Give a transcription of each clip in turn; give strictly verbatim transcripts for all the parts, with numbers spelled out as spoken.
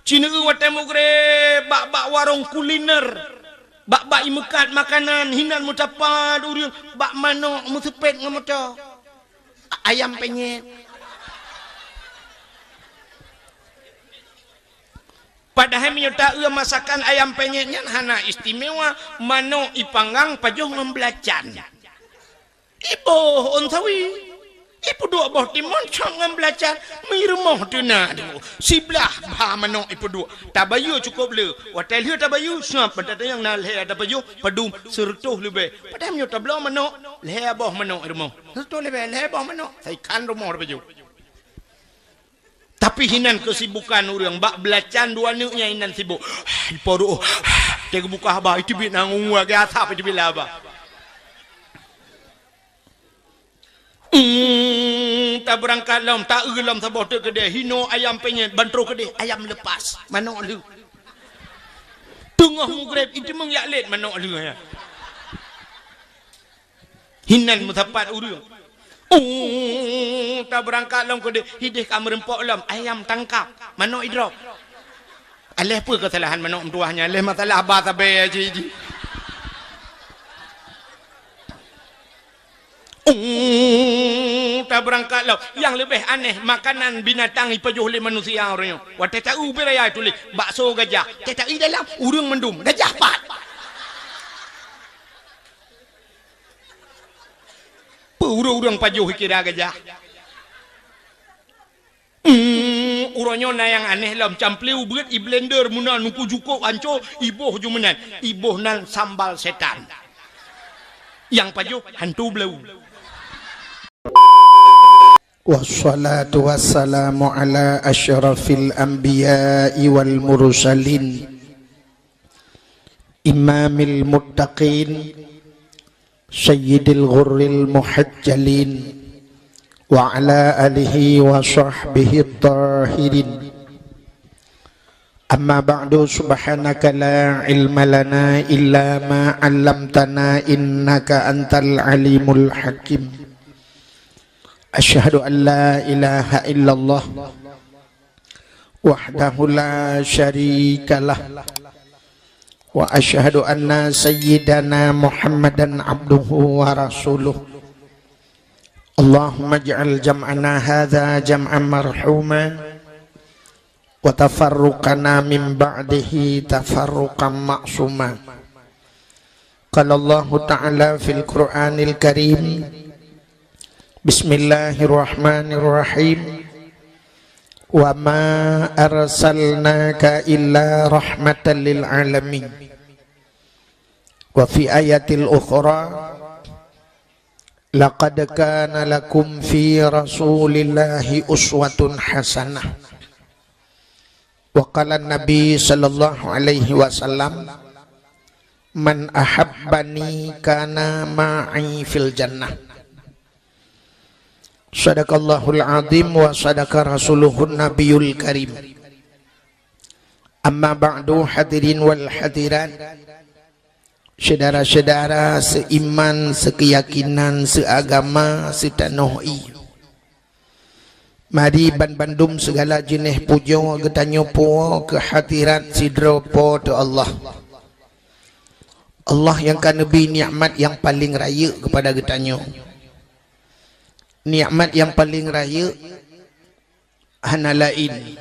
Sineuk watée mugreb bak-bak warong kuliner, bak-bak imeukat makanan, hinan meusapat ureuëng bak manok meuseupet ngon moto. Ayam penyet. Padahai meunyoe taeu masakan ayam penyet nyan hana istimewa, manok ipanggang pajoh ngon belacan. Iboh ôn sawi. Ipeuduek boh timon cok ngon belacan, meurumoh teuna dua. Siblah bha manok ipeuduek. Tabayeue cukôp le. Watée lheueh tabayeue, sab bak tatanyong na lhée tabayeue, padum, seureutôh leubeh. Padahai meunyoe tabloe manok, lhée boh manok i rumoh. Seureutôh leubeh, lhée boh manok. Saikan rumoh tabayeue. Tapi hinan keusibukan ureuëng bak belacan dua neuk nyan hinan sibuk. Ipoh ruoh. Teuka buka haba, iteubiet na ngon asap iteubiet lam haba. Hmm, tabeurangkat lom, taeu lom saboh teuk keudeh, hinoe ayam penyet, ban troh keudeh, ayam lepas, manok lheueh. Teungoh mugreb, iteumeung jak lét manok lheueh nyan. Hinan meusapat ureuëng. Uh, tabeurangkat lom keudeh, hideh ka meureumpok lom, ayam tangkap, manok idrop. Aléh peue keusalahan manok meutuwah nyan, aléh masalah ba sabe jih. Uh, tabeurangkat lom. Nyang leubeh aneh, makanan binatang ipajoh lé manusia uroe nyoe. Watée ta-eu ubé raya tuléh, bakso gajah. Tée ta-eu dalam, ureuëng mandum, gajah pat. Peue ureuëng-ureuëng pajoh kira gajah? Hmm, uroe nyoe na nyang aneh lom, camplé ubeuet i blender meunan, nungku jukôk anco, iboh ju meunan, iboh nan sambal setan. Nyang pajoh hantu blau. Wassalatu wassalamu ala asyrafil anbiya'i wal mursalin, imamil muttaqin, sayyidil ghurril muhajjalin, wa ala alihi wa sahbihi tahirin. Amma ba'du, subhanaka la ilma lana illa ma 'allamtana innaka antal alimul hakim. Asyhadu an la ilaha illallah wahdahu la syarikalah. Wa asyhadu anna sayyidana Muhammadan abduhu wa rasuluh. Allahumma ij'al jam'ana hadza jam'an marhuma, wa tafarruqana min ba'dihi tafarruqan ma'suma. Qala Allahu ta'ala fil Qur'anil Karim, Bismillahirrahmanirrahim. Wa ma arsalnaka illa rahmatan lil alamin. Wa fi ayatil ukhra, laqad kana lakum fi Rasulillahi uswatun hasanah. Wa qala Nabi sallallahu alaihi wasallam, "Man ahabbani kana ma'i fil jannah." Sadaqallahul azim wa sadaqa rasuluhun nabiyul karim. Amma ba'du, hadirin wal hadirat, syedara-syedara seiman, sekeuyakinan, seagama, seutanoh ie. Mari ban bandum sigala jeuneh pujoe geutanyoe puwoe keu hadirat sidroe Po teu Allah. Allah nyang ka neubri nikmat nyang paleng rayeuk keupada geutanyoe. Nikmat nyang paleng rayeuk hana laén.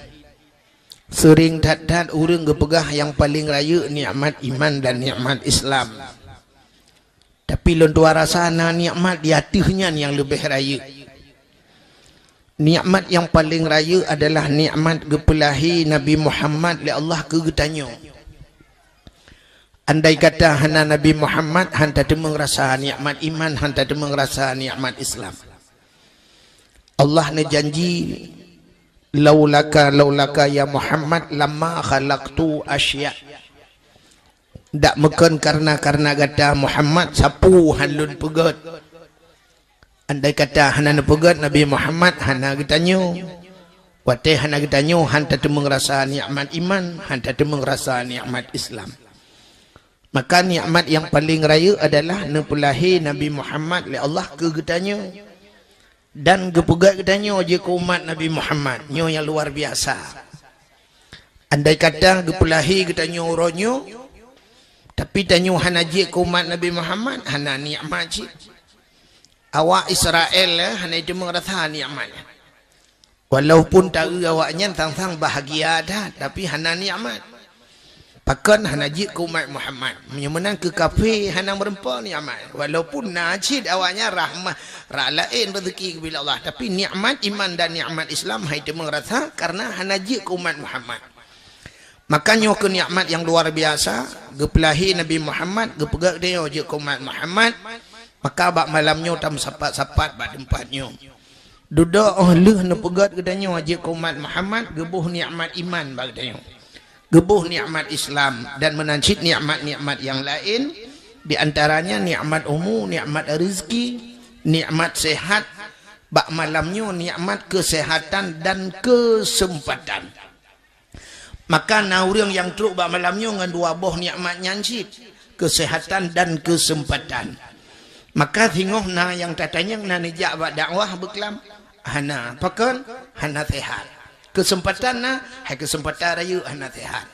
Seuring that-that ureuëng geupeugah nyang paleng rayeuk nikmat iman dan nikmat Islam. Tapi lôn tuan rasa na nikmat di ateueh nyan nyang leubeh rayeuk. Nikmat nyang paleng rayeuk adalah nikmat geupeulahé Nabi Muhammad lé Allah keu geutanyoe. Andai kata hana Nabi Muhammad, han tateumeung rasa nikmat iman, han tateumeung rasa nikmat Islam. Allah neujanji, "Laulaka, laulaka ya Muhammad, lama khalaqtu asya." Dak meukon kareuna-kareuna gata Muhammad, sapeue han lôn peugét. Andai kata hana neupeugét Nabi Muhammad, hana geutanyoe. Watée hana geutanyoe, han tateumeung rasa nikmat iman, han tateumeung rasa nikmat Islam. Maka nikmat nyang paleng rayeuk adalah neupeulahé Nabi Muhammad lé Allah keu geutanyoe. Dan geupeugét geutanyoe jeuet keu umat Nabi Muhammad. Nyoe nyang luar biasa. Andai kata geupeulahé geutanyoe uroe nyoe, tapi tanyoe hana jeuet keu umat Nabi Muhammad, hana nikmat cit. Awak Israel, eh, hana jiteumeung rasa nikmat. Walaupun taeu awaknyan sang-sang bahagia that, tapi hana nikmat. Pakon hana jeuet keu umat Muhammad. Meunyoe meunan keu kafé hana meureumpok nikmat. Walaupun na cit awaknyan rahmat, rak laén rezeki geubri Allah, tapi nikmat iman dan nikmat Islam hai teumeung rasa karena hana jeuet keu umat Muhammad. Maka nyoe keuh nikmat nyang luar biasa, geupeulahé Nabi Muhammad, geupeugah geutanyoe jeuet keu umat Muhammad, maka bak malam nyoe tameusapat-sapat bak teumpat nyoe. Dudoe óh lheueh neupeugét geutanyoe jeuet keu umat Muhammad, geuboh nikmat iman bak geutanyoe. Geuboh nikmat Islam dan meunan cit nikmat-nikmat nyang laén, di antaranya nikmat umu, nikmat rezeki, nikmat sehat, bak malam nyoe nikmat kesehatan dan kesempatan. Maka na ureuëng nyang trok bak malam nyoe ngon dua boh nikmat nyan cit, kesehatan dan kesempatan. Maka singoh na nyang tatanyong na neujak bak dakwah beuklam? Hana. Pakon? Hana sehat. Kesempatan na, hai kesempatan rayeuk hana sehat.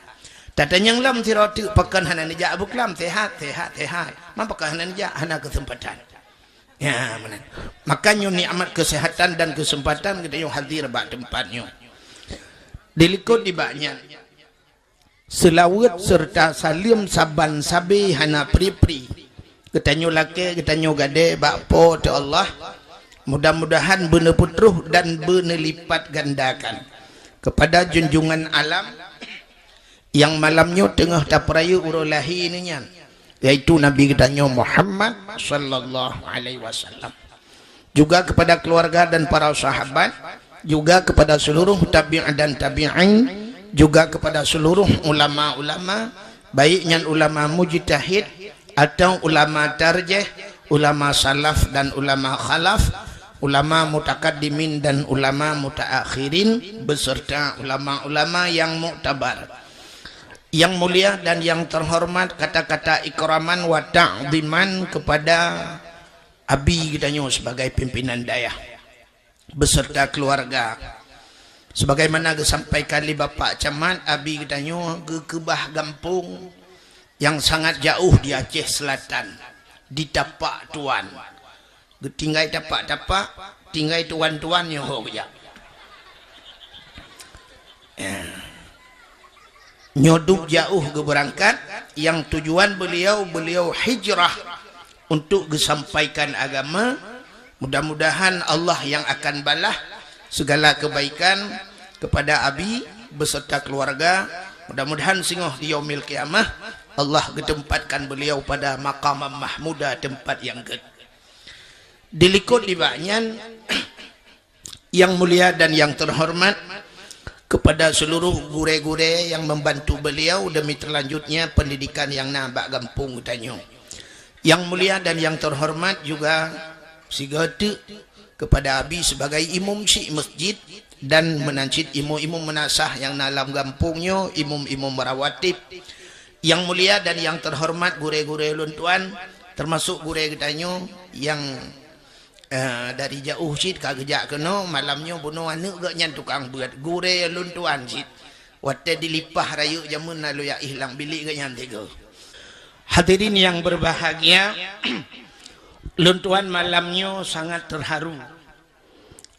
Tatanyong lom sidroe teuk pakon hana neujak beuklam? Sehat, sehat, sehat. Man pakon hana neujak? Hana kesempatan. Ya, meunan. Maka nyoe nikmat kesehatan dan kesempatan geutanyoe hadir bak teumpat nyoe. Dilikot nibak nyan, seulaweuet serta saleuem saban sabe hana pri-pri geutanyoe lakée, geutanyoe gadée bak Po teu Allah. Mudah-mudahan beuneupeutroh dan beuneulipat gandakan kepada junjungan alam nyang malam nyoe teungoh tapeurayeuk uroe lahé nyan, yaitu Nabi geutanyoe Muhammad sallallahu alaihi wasallam. Juga kepada keluarga dan para sahabat, juga kepada seluruh tabi' dan tabi'in, juga kepada seluruh ulama-ulama, baik nyan ulama mujtahid atau ulama tarjih, ulama salaf dan ulama khalaf, ulama mutakaddimin dan ulama mutaakhirin, beserta ulama-ulama yang muktabar. Yang mulia dan yang terhormat, kata-kata ikraman wa ta'ziman kepada Abi geutanyoe sebagai pimpinan dayah beserta keluarga. Sebagaimana geusampaikan lé Bapak Camat, Abi geutanyoe geukeubah gampông nyang sangat jaoh di Aceh Selatan, di Tapak Tuan. Geutinggai tapak-tapak, tinggai tuan-tuan nyoe ho geujak. Ya. Nyoe dub jaoh geubeurangkat, nyang tujuan beliau, beliau hijrah untuk geusampaikan agama. Mudah-mudahan Allah yang akan balah segala kebaikan kepada Abi beserta keluarga. Mudah-mudahan singoh di Yaumil Qiyamah Allah geutempatkan beliau pada maqamam mahmuda, tempat yang gét. Dilikot nibak nyan, yang mulia dan yang terhormat, kepada seluruh gurée-gurée yang membantu beliau demi terlanjutnya pendidikan yang na bak gampông geutanyoe. Yang mulia dan yang terhormat juga sigoe teuk kepada Abi sebagai imum syik masjid dan meunan cit imum-imum meunasah nyang na lam gampông nyoe, imum-imum rawatib. Yang mulia dan yang terhormat gurée-gurée ulôn tuan, termasuk gurée geutanyoe nyang, eh, dari jaoh cit ka geujak keunoe, malam nyoe bunoe aneuëk geuh nyan tukang beuet, gurée ulôn tuan cit. Watée dilipah rayeuk jameun na lôn jak éh lam bilék geuh nyan tiga. Hadirin yang berbahagia, lôn tuan malam nyoe sangat terharu.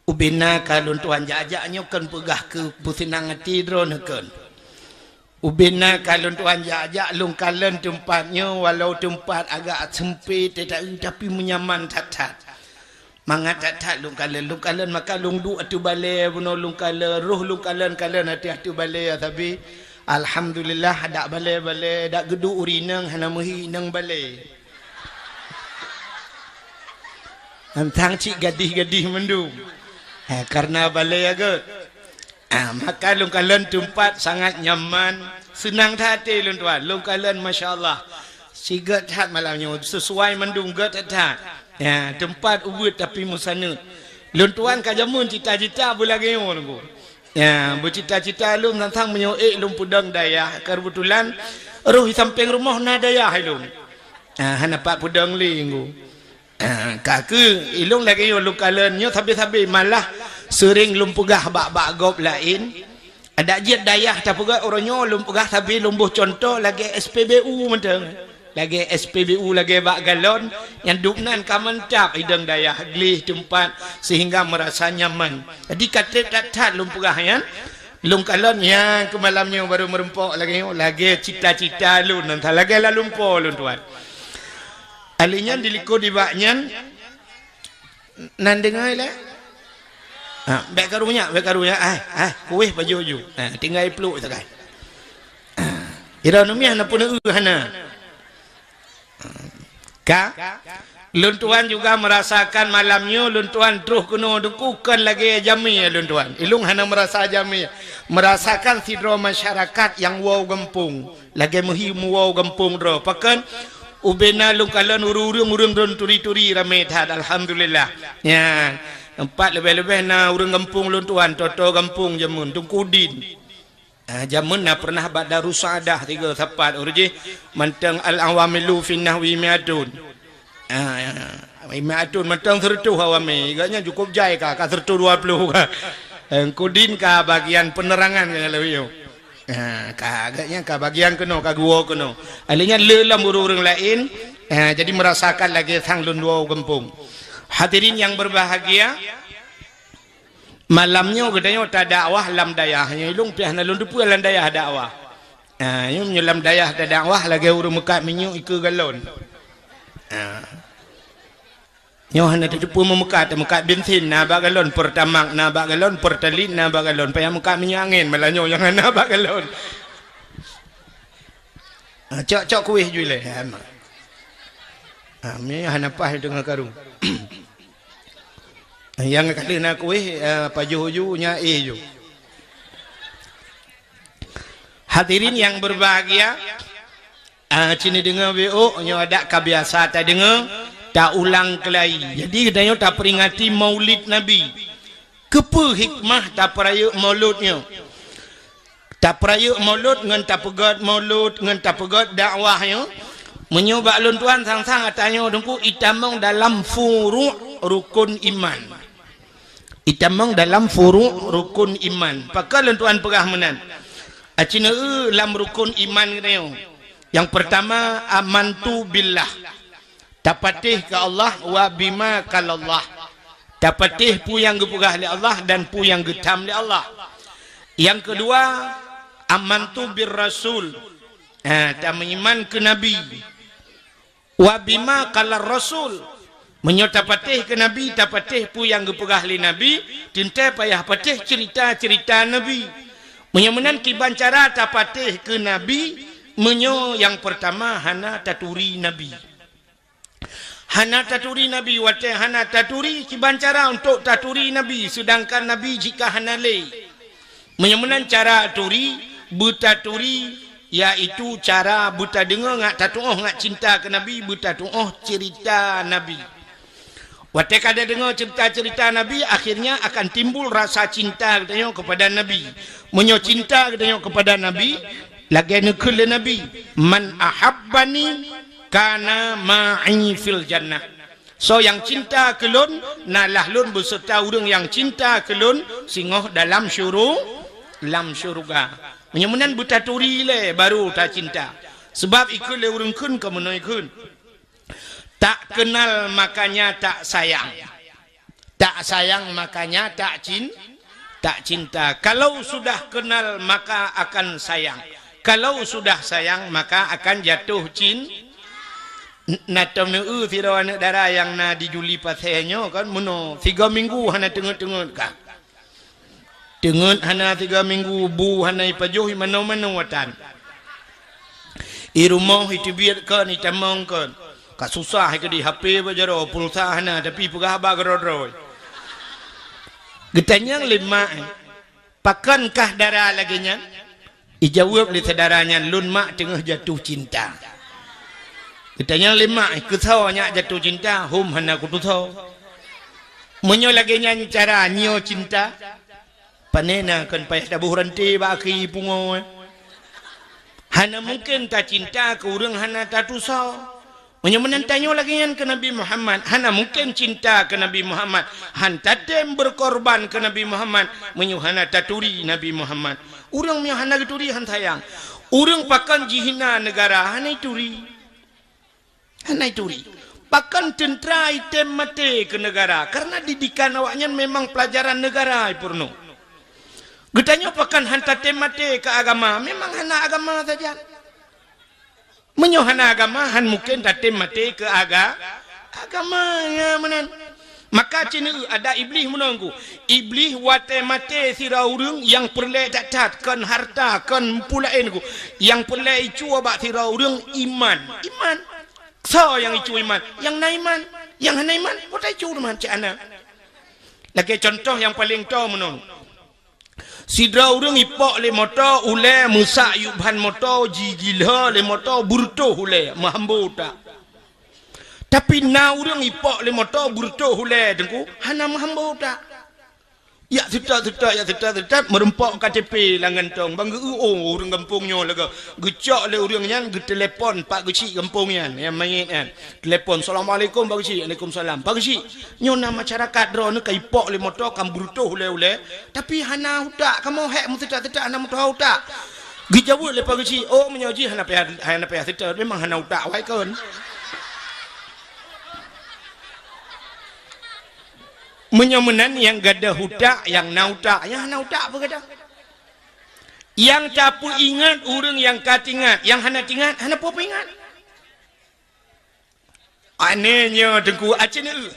Ubena ka lôn tuan jak-jak nyoe kon peugah keu peuseunang até droeneuh kon. Ubena ka lôn tuan jak-jak lôn kalon teumpat nyoe, walau teumpat agak seumpét teuta-eu, tapi meunyaman that-that. Mangat that-that lôn kalon, lôn kalon maka lôn duek ateueh balée bunoe lôn kalon, roh lôn kalon-kalon ateueh, ateueh balée ya sabe. Alhamdulillah, dak balée-balée, dak geuduek ureuëng inong hana meuhi inong balée. Teuntang cit gadih-gadih mandum. Ha, karena balée ya gét. Ah, maka lôn kalon teumpat sangat nyaman, seunang that até lôn tuan. Lôn kalon masya Allah. Sigét that malam nyoe, sesuai mandum gét that. Ya, teumpat ubit tapi meusaneut. Lôn tuan ka jameun cita-cita beulagée nyoe lôn. Ya, beucita-cita lôn teuntang meunyoe ék lôn peudong dayah, keubeutulan roh di sampéng rumoh na dayah lôn. Ah, hana pat peudong lé nggu. Ah, ka keuh, ilôn lagée nyoe lôn kalon nyoe sabe-sabe malah seuring lôn peugah bak-bak gob laén, Adak jeuet dayah tapeugah uroe nyoe lôn peugah sabe lôn boh cuntoh lagée S P B U mantong. Lagée S P B U lagée bak galon, nyang dubnan ka mantap idong dayah, gleh teumpat sehingga meurasa nyaman. Jadi ka treb that-that lôn peugah nyan, lôn kalon nyang keu malam nyoe barô meurumpok lagée nyoe, lagée cita-cita lôn, entah lagée lalumpo lôn tuan. Ahli nyan dilikot dibak nyan, nan deungoe lé? Ha, bék karu nyak, bék karu nyak. Ai, ai, kueh pajoh ju. Ha, tinggai pluek sagai. Ha, ira numiah na pun eu hana. Ka? Lôn tuan juga merasakan malam nyoe, lôn tuan troh keunoe teungku kon lagée jamé lôn tuan. Ilung hana merasa jamé. Merasakan sidroe masyarakat nyang woe gampông. Lagée meuhi meuwoe gampông droe. Pakon? Ubena lôn kalon ureuëng-ureuëng, ureuëng lôn turi-turi ramé that, alhamdulillah. Nyan, empat leubeh-leubeh na ureuëng gampông lôn tuan, toto gampông jameun, Teungku Din. Ah, jameun na pernah bak Darussadah tiga sapat ureuëng jih, mantong al-awamilu fin nahwi mi'atun. Ah, mi'atun mantong seureutôh awami, agaknya cukup jai ka, ka seureutôh dua puluh ka. Teungku Din ka bagian penerangan ka lewat Ha, ka agaknya ka bagian keunoe, ka geuwoe keunoe. Alheuh nyan le lom ureuëng-ureuëng laén, ha, jadi merasakan lagée sang lôn dua u gampông. Hadirin yang berbahagia, malam nyoe geutanyoe tadakwah lam dayah. Nyoe ilung piah na lôn teupeue lam dayah dakwah. Ha, nyoe meunyoe lam dayah tadakwah lagée ureuëng meukat minyeuk ikeue galon. Ha. Nyoe hana tateupeue meumeukat, meukat bensin na bak galon, Pertamax na bak galon, Pertalite na bak galon, payah meukat minyeuk angén, malah nyoe nyang hana bak galon. Ah, cok-cok kueh ju ilée. Ah, ma. Ah, mi hana paih teungoh karu. Nyang ka lheueh na kueh, ah, pajoh ju, nyan éh ju. Hadirin yang berbahagia, Ah, ci neudeungoe wéuk, nyoe adak ka biasa tadeungoe, taulang keulai. Jadi, geutanyoe taperingati Maulid Nabi. Keupeue hikmah tapeurayeuk Maulud nyoe? Tapeurayeuk Maulud ngon tapeugét Maulud, ngon tapeugét dakwah nyoe. Meunyoe bak lôn tuan sang-sang ata nyoe teungku itamong dalam furu' rukun iman. Itamong dalam furu' rukun iman. Pakon lôn tuan peugah meunan? Aci neu lam rukun iman geutanyoe. Nyang peurtama, amantu billah. Tapatéh keu Allah wa bima qalallah. Tapatéh peue nyang geupeugah lé Allah dan peue nyang geutham lé Allah. Nyang keudua, amantu bir rasul. Ha, tameuiman keu Nabi. Wa bima qalar rasul. Meunyoe tapatéh keu Nabi, tapatéh peue nyang geupeugah lé Nabi, teuntée payah patéh ceurita-ceurita Nabi. Meunyoe meunan kiban cara tapatéh keu Nabi, meunyoe nyang peurtama hana taturi Nabi. Hana taturi Nabi, watée hana taturi kiban cara untuk taturi Nabi, seudangkan Nabi jika hana lé. Meunyoe meunan cara turi, beutaturi, yaitu cara beutadeungoe ngat tatuoh ngat cinta keu Nabi, beutatuoh ceurita Nabi. Watée ka tadeungoe ceurita-ceurita Nabi, akhirnya akan timbul rasa cinta geutanyoe keupada Nabi. Meunyoe cinta geutanyoe keupada Nabi, lagée neukheun lé Nabi, "Man ahabbani kana ma'i fil jannah." Soe nyang cinta keu lôn, na lah lôn beuseurta ureuëng nyang cinta keu lôn singoh dalam syuru-, lam syeuruga. Meunyoe meunan beutaturi lé baru tacinta. Sabab ikheun lé ureuëng kheun ka meunoe kheun. Tak kenal makanya tak sayang. Tak sayang makanya tak cin-, tak cinta. Kalau sudah kenal maka akan sayang. Kalau sudah sayang maka akan jatuh cin-, N-, na tom neu sidroe aneuëk dara nyang na di Juli Pasé nyoe kan, meunoe sigoe minggu hana teungeut-teungeut ka. Teungeut hana sigoe minggu, bu hana ipajoh, imanoe-manoe watan. I rumoh iteubiet kon, itamong kon. Ka susah keudeh, H P bak jaroe, pulsa hana, tapi peugah haba keudroe-droe. Geutanyong lé mak, "Pakon kah dara lagée nyan?" Ijaweueb lé syedara nyan, "Lôn mak teungoh jatuh cinta." Geutanyong lé mak, "Keusoe nyak jatuh cinta?" "Hom hana kutusoe." "Meunyoe lagée nyan cara nyoe cinta, pane na kon payah taboh ranté bak akhé pungoe. Hana mungken tacinta keu ureuëng hana tatusoe." Meunyoe meunan tanyoe lagée nyan keu Nabi Muhammad, hana mungken cinta keu Nabi Muhammad, han tatem beukorban keu Nabi Muhammad, meunyoe hana taturi Nabi Muhammad. Ureuëng meunyoe hana geuturi, han sayang. Ureuëng pakon jihina neugara, hana ituri. Hana ituri. Pakon teuntra item maté keu neugara, kareuna didikan awaknyan memang peulajaran neugara ipeurunoe. Geutanyoe pakon han tatem maté keu agama, memang hana agama sajan. Meunyoe hana agama, han mungken tatem maté keu aga-, agama, ya meunan. Maka ceuneuk ada Iblih meunan ku. Iblih watée maté sidroe ureuëng nyang peureulée that-that, kon harta, kon peue laén ku. Nyang peureulée icue bak sidroe ureuëng iman. Iman. Soe nyang icue iman? Nyang na iman. Nyang hana iman, watée icue iman cit hana. Lagée cuntoh nyang paleng toe meunan. Sidroe ureuëng ipok lé moto ulée, meusak yub ban moto, jigila lé moto, beureutoh ulée, meuhambo utak. Tapi na ureuëng ipok lé moto beureutoh ulée, Teungku, hana meuhambo utak. Yak seutôt-seutôt, yak seutôt-seutôt, meurumpok K T P lam gantong, ban geu-eu, oh, ureuëng gampông nyoe lagée. Geucok lé ureuëng nyan, geutelepon Pak Geuchik gampông nyan, nyang manyét nyan. Telepon, "Assalamualaikum, Pak Geuchik." "Waalaikumsalam." "Pak Geuchik, nyoe na masyarakat droeneuh ka ipok lé moto, ka beureutoh ulée-ulée, tapi hana utak, kamoe hék meuseutôt-seutôt hana meutuha utak." Geujaweueb lé Pak Geuchik, "Oh, meunyoe jih hana payah, hana payah seutôt, memang hana utak awai kon." Meunyoe meunan nyang gadôh utak, nyang na utak, nyang hana utak peue gadôh? Nyang tapeuingat ureuëng nyang ka tingat, nyang hana tingat, hana peue peuingat. Aneh nyoe Teungku, aci neu.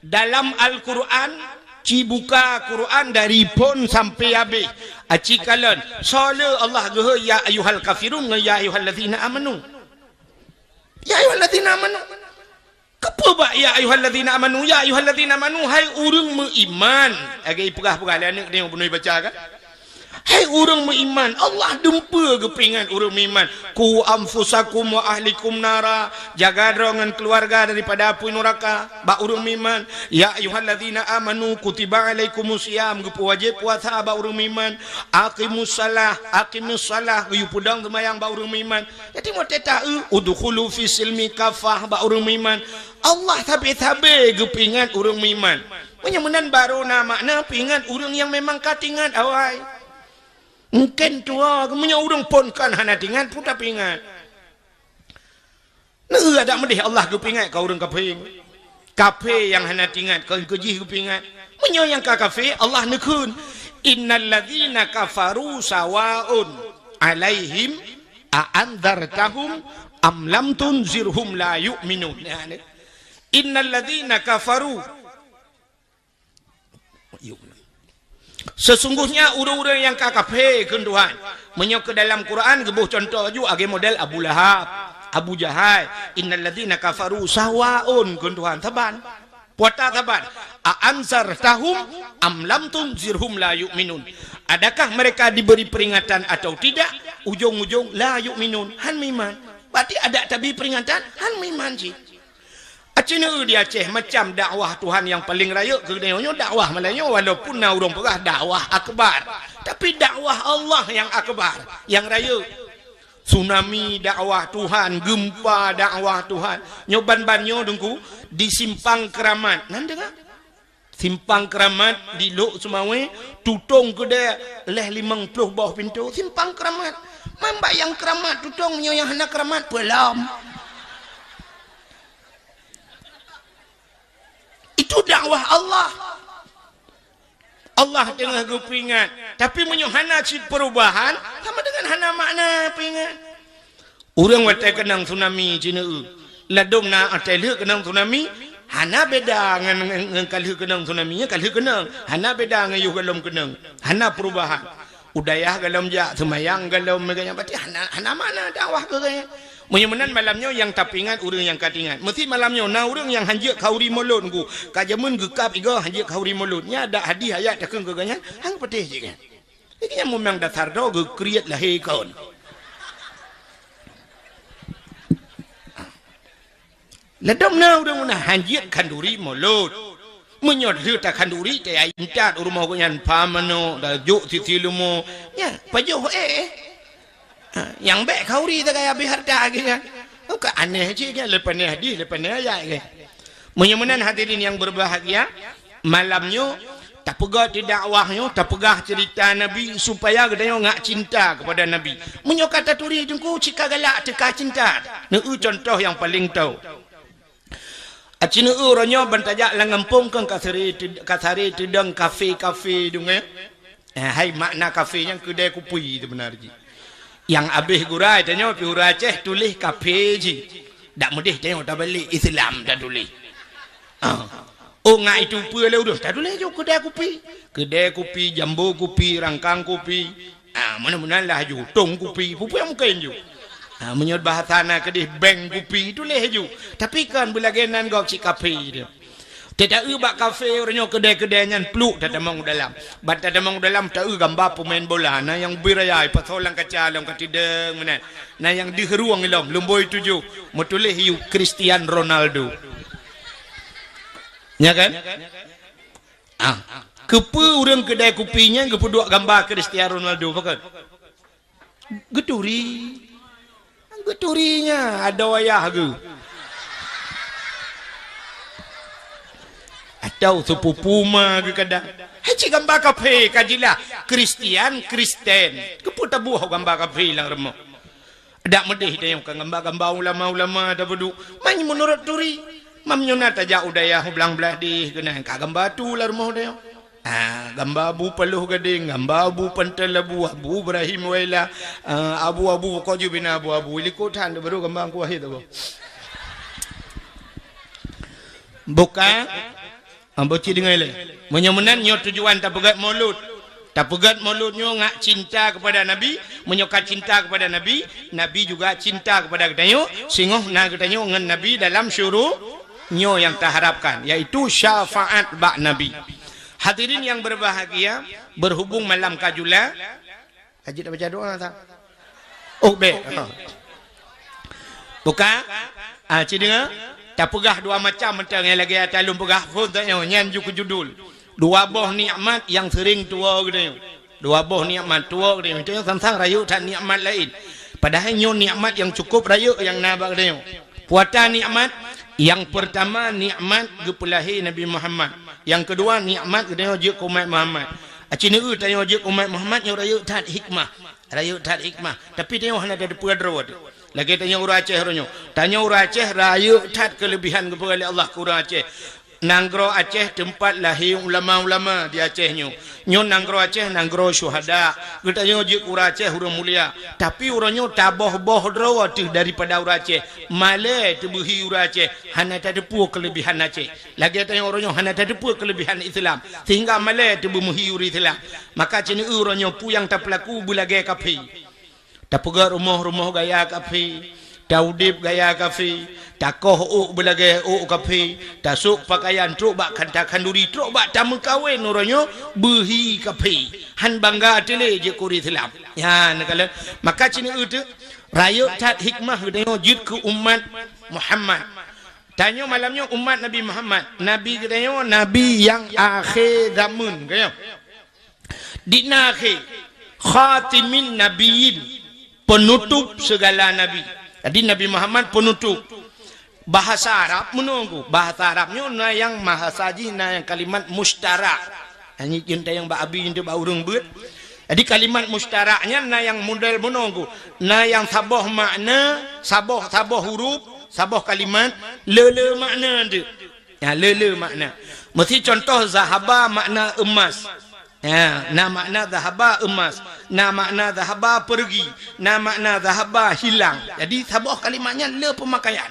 Dalam Al-Quran, ci buka Quran dari phon sampai habéh. Aci kalon, soe le Allah geuhôi ya ayyuhal kafirun ngon ya ayyuhallazina amanu. Ya ayyuhallazina amanu. Keupeue bak ya ayyuhallazina amanu? Ya ayyuhallazina amanu, hai ureuëng meuiman. Lagée ipeugah-peugah lé aneuëk nyoe bunoe baca kan? Hai ureuëng meuiman, Allah dumpeue geupeuingat ureuëng meuiman. "Qu anfusakum wa ahlikum nara," jaga droe ngon keuluwarga daripada apui nuraka. Bak ureuëng meuiman, "Ya ayyuhallazina amanu kutiba alaikumus siyam," geupeuwajéb puasa bak ureuëng meuiman. "Aqimus salah, aqimus salah," geuyue peudong seumayang bak ureuëng meuiman. Jadi, meu teuta eu, "Udkhulu fis silmi kafah," bak ureuëng meuiman. Allah sabe-sabe geupeuingat ureuëng meuiman. Meunyoe meunan barô na makna peuingat ureuëng nyang memang ka teuingat awai. Mungken tuha, meunyoe ureuëng phon kan hana teuingat, peue tapeuingat? Neu adak meudeh Allah geupeuingat ka ureuëng kafé. Kafé nyang hana teuingat, kon keu jih geupeuingat. Meunyoe nyang ka kafé, Allah neukheun, "Innal ladzina kafaru sawaun alaihim a anzartahum am lam tunzirhum la yu'minun." Nah, ni. "Innal ladzina kafaru." Seusungguhnya ureuëng-ureuëng nyang ka kafé kheun Tuhan. Meunyoe keu dalam Quran geuboh cuntoh ju lagée model Abu Lahab, Abu Jahal, "Innal ladzina kafaru sawaun," kheun Tuhan, saban. Puata saban. "A anzartahum am lam tunzirhum la yu'minun." Adakah mereka diberi peringatan atau tidak? Ujong-ujong la yu'minun, han meuiman. Berarti adak tabi peringatan, han meuiman cit. Aci neu di Aceh macam dakwah Tuhan nyang paleng rayeuk keu geutanyoe nyoe dakwah malam nyoe, walaupun na ureuëng peugah dakwah akbar. Tapi dakwah Allah nyang akbar, nyang rayeuk. Tsunami dakwah Tuhan, gempa dakwah Tuhan. Nyoe ban-ban nyoe Teungku di Simpang Keramat. Nan deungoe? Simpang Keramat di Lhokseumawe, tutong keudée lhée limong ploh boh pintoe. Simpang Keramat. Man bak nyang keramat tutong, meunyoe nyang hana keramat peulom. Itu dakwah Allah. Allah teungoh geupeuingat. Tapi meunyoe hana cit perubahan, sama dengan hana makna peuingat. Ureuëng watée keunong tsunami cit neu, ladom na watée lheueh keunong tsunami, hana beda ngon, ngon, ngon ka lheueh keunong tsunami, nyan ka lheueh keunong. Hana beda ngon yoh gohlom keunong. Hana perubahan. U dayah gohlom jak, seumayang gohlom, meuga nyan, berarti hana, hana makna dakwah keu geuh nyan. Meunyoe meunan malam nyoe nyang tapeuingat ureuëng nyang ka teuingat. Meusi malam nyoe na ureuëng nyang hanjeuet khauri mulod Teungku. Ka jameun geukab igoe hanjeuet khauri mulod. Nyan adak hadih ayat takheun keu geuh nyan, han geupeudeh jih geuh nyan. Lagée nyan memang dasar droe geukriet lahé kon. Ladom na ureuëng meunan hanjeuet khanduri mulod. Meunyoe lheueh takhanduri, taya intat u rumoh geuh nyan, pha manok, tajok sisi leumo. Nyan, pajoh éh. Ha, nyang bék khauri sagai habéh hareuta geuh nyan. Ka aneh cit kan, leupah nyan hadis, leupah nyan ayat kan. Meunyoe meunan hadirin yang berbahagia, malam nyoe tapeugah di dakwah nyoe, tapeugah cerita Nabi supaya geutanyoe ngak cinta kepada Nabi. Meunyoe ka taturi teungku cit ka galak teuka cinta. Neu contoh yang paling tau. Aci neu uroe nyoe ban tajak lam gampông keu kasari, kasari teudong kafe-kafe dungé. Eh, hai makna kafe nyan keudè kupi seubeuna jih. Nyang abéh gura tanyoe pi ureueng Aceh tuléh kafe jih. Dak meudeh tanyoe tabalek Islam tatuléh. Ah. Oh, ngat itu peue lé udah tatuléh ju keudè kupi. Keudè kupi, jambo kupi, rangkang kupi. Ah, meunan-meunan lah ju tong kupi. Peue-peue mungken ju. Ah, meunyoe bahasa na keudeh bank kupi tuléh ju. Tapi kan beulagèe nan gob cit kafe dia. Teu-eu bak kafe uroe nyoe keudè-keudè nyan pluek tatamong u dalam. Ban tatamong u dalam teu-eu gamba peumain bola, na nyang bri raya ipasoe lam kaca lom ka tideng meunan. Na nyang deuh rueng ilom lumboi tujoh meutuléh yue Cristiano Ronaldo. Nya kan? Ah, keupeue ureueng keudè kupi nyan geupeuduek gamba Cristiano Ronaldo pakon? Geuturi. Geuturi nya adoe ayah geuh. Atau sepupu ma geuh kadang. Hai cit gamba kafe ka jilah Kristian, Kristen. Keupeue taboh gamba kafe lam rumoh? Dak meudeh tanyoe ka gamba-gamba ulama-ulama tapeuduek. Man meunurot turi. Mam nyoe na tajak u dayah u blang blaih deh keunan ka gamba tu lam rumoh tanyoe. Ah, gamba Abu Paloh Gadeng, gamba Abu Pantai Labu, Abu Ibrahim Waila, ah, Abu-Abu, pokok jih bina Abu-Abu. Likot that baru gamba Teungku Wahid tu. Buka, ah, boci deungai lé. Meunyoe meunan nyoe tujuan tapeugét Maulud. Tapeugét Maulud nyoe ngak cinta kepada Nabi. Meunyoe ka cinta kepada Nabi, Nabi juga cinta kepada geutanyoe. Singoh na geutanyoe ngon Nabi dalam syuru-, nyoe nyang taharapkan, yaitu syafaat bak Nabi. Hadirin yang berbahagia, berhubung malam ka jula, ka jeuet baca doa tak? Oh, bèk. Ha. Buka. Ah, ci deungoe. Tapeugah dua macam mantong nyang lagèe ata lôn peugah phon tanyoe, nyan ju keu judul. Dua boh nikmat nyang sering tuwoe geutanyoe. Dua boh nikmat tuwoe geutanyoe. Geutanyoe sang-sang rayeuk that nikmat laén. Padahai nyoe nikmat nyang cukup rayeuk nyang na bak geutanyoe. Puata nikmat, nyang peurtama nikmat geupeulahé Nabi Muhammad. Nyang keudua nikmat geutanyoe jeuet keu umat Muhammad. Aci neu tanyoe jeuet keu umat Muhammad nyoe rayeuk that hikmah. Rayeuk that hikmah. Tapi tanyoe hana tateupeue droe teuh. Lagèe tanyoe ureueng Aceh uroe nyoe. Tanyoe ureueng Aceh rayeuk that keuleubihan geupeugah lé Allah keu ureueng Aceh. Nanggroe Aceh teumpat lahé ulama-ulama di Aceh nyoe. Nyoe nanggroe Aceh nanggroe syuhada. Geutanyoe jeuet keu ureueng Aceh ureueng mulia. Tapi uroe nyoe taboh-boh droe teuh daripada ureueng Aceh. Malèe teubeuhi ureueng Aceh hana tateupeue keuleubihan Aceh. Lagèe tanyoe uroe nyoe hana tateupeue keuleubihan Islam. Sehingga malèe teubeumeuhi ureueng Islam. Maka ci neu uroe nyoe peue nyang tapeulaku beulagèe kafe. Tapeugöt rumoh-rumoh gaya kafe, taudép gaya kafe, takoh ôk beulagèe ôk kafe, tasôk peukayan trôk bak kanta khanduri, trôk bak tameukawen uroe nyoe beuhi kafe. Han bangga até lé jeuet keu ureueng Islam. Nyan neukalon. Maka ci neu teuh, rayeuk that hikmah geutanyoe jeuet keu umat Muhammad. Tanyoe malam nyoe umat Nabi Muhammad. Nabi geutanyoe nabi nyang akhé zameun, geutanyoe. Di na akhé, khatimin nabiyyin, penutup segala nabi. Jadi Nabi Muhammad penutup. Bahasa Arab meunoe, bahasa Arab nyoe na nyang bahasa jih na nyang kalimat mustarak. Nyan jeuet tayang bak abi, jeuet bak ureueng beuet. Jadi kalimat mustarak nyan na nyang model meunoe, na nyang saboh makna, saboh, saboh huruf, saboh kalimat, le-le makna teuh. Ya, le-le makna. Meusi contoh zahaba makna emas. Ya, na makna zahaba emas, na makna zahaba pergi, na makna zahaba hilang. Jadi saboh kalimat nyan le peumakaian.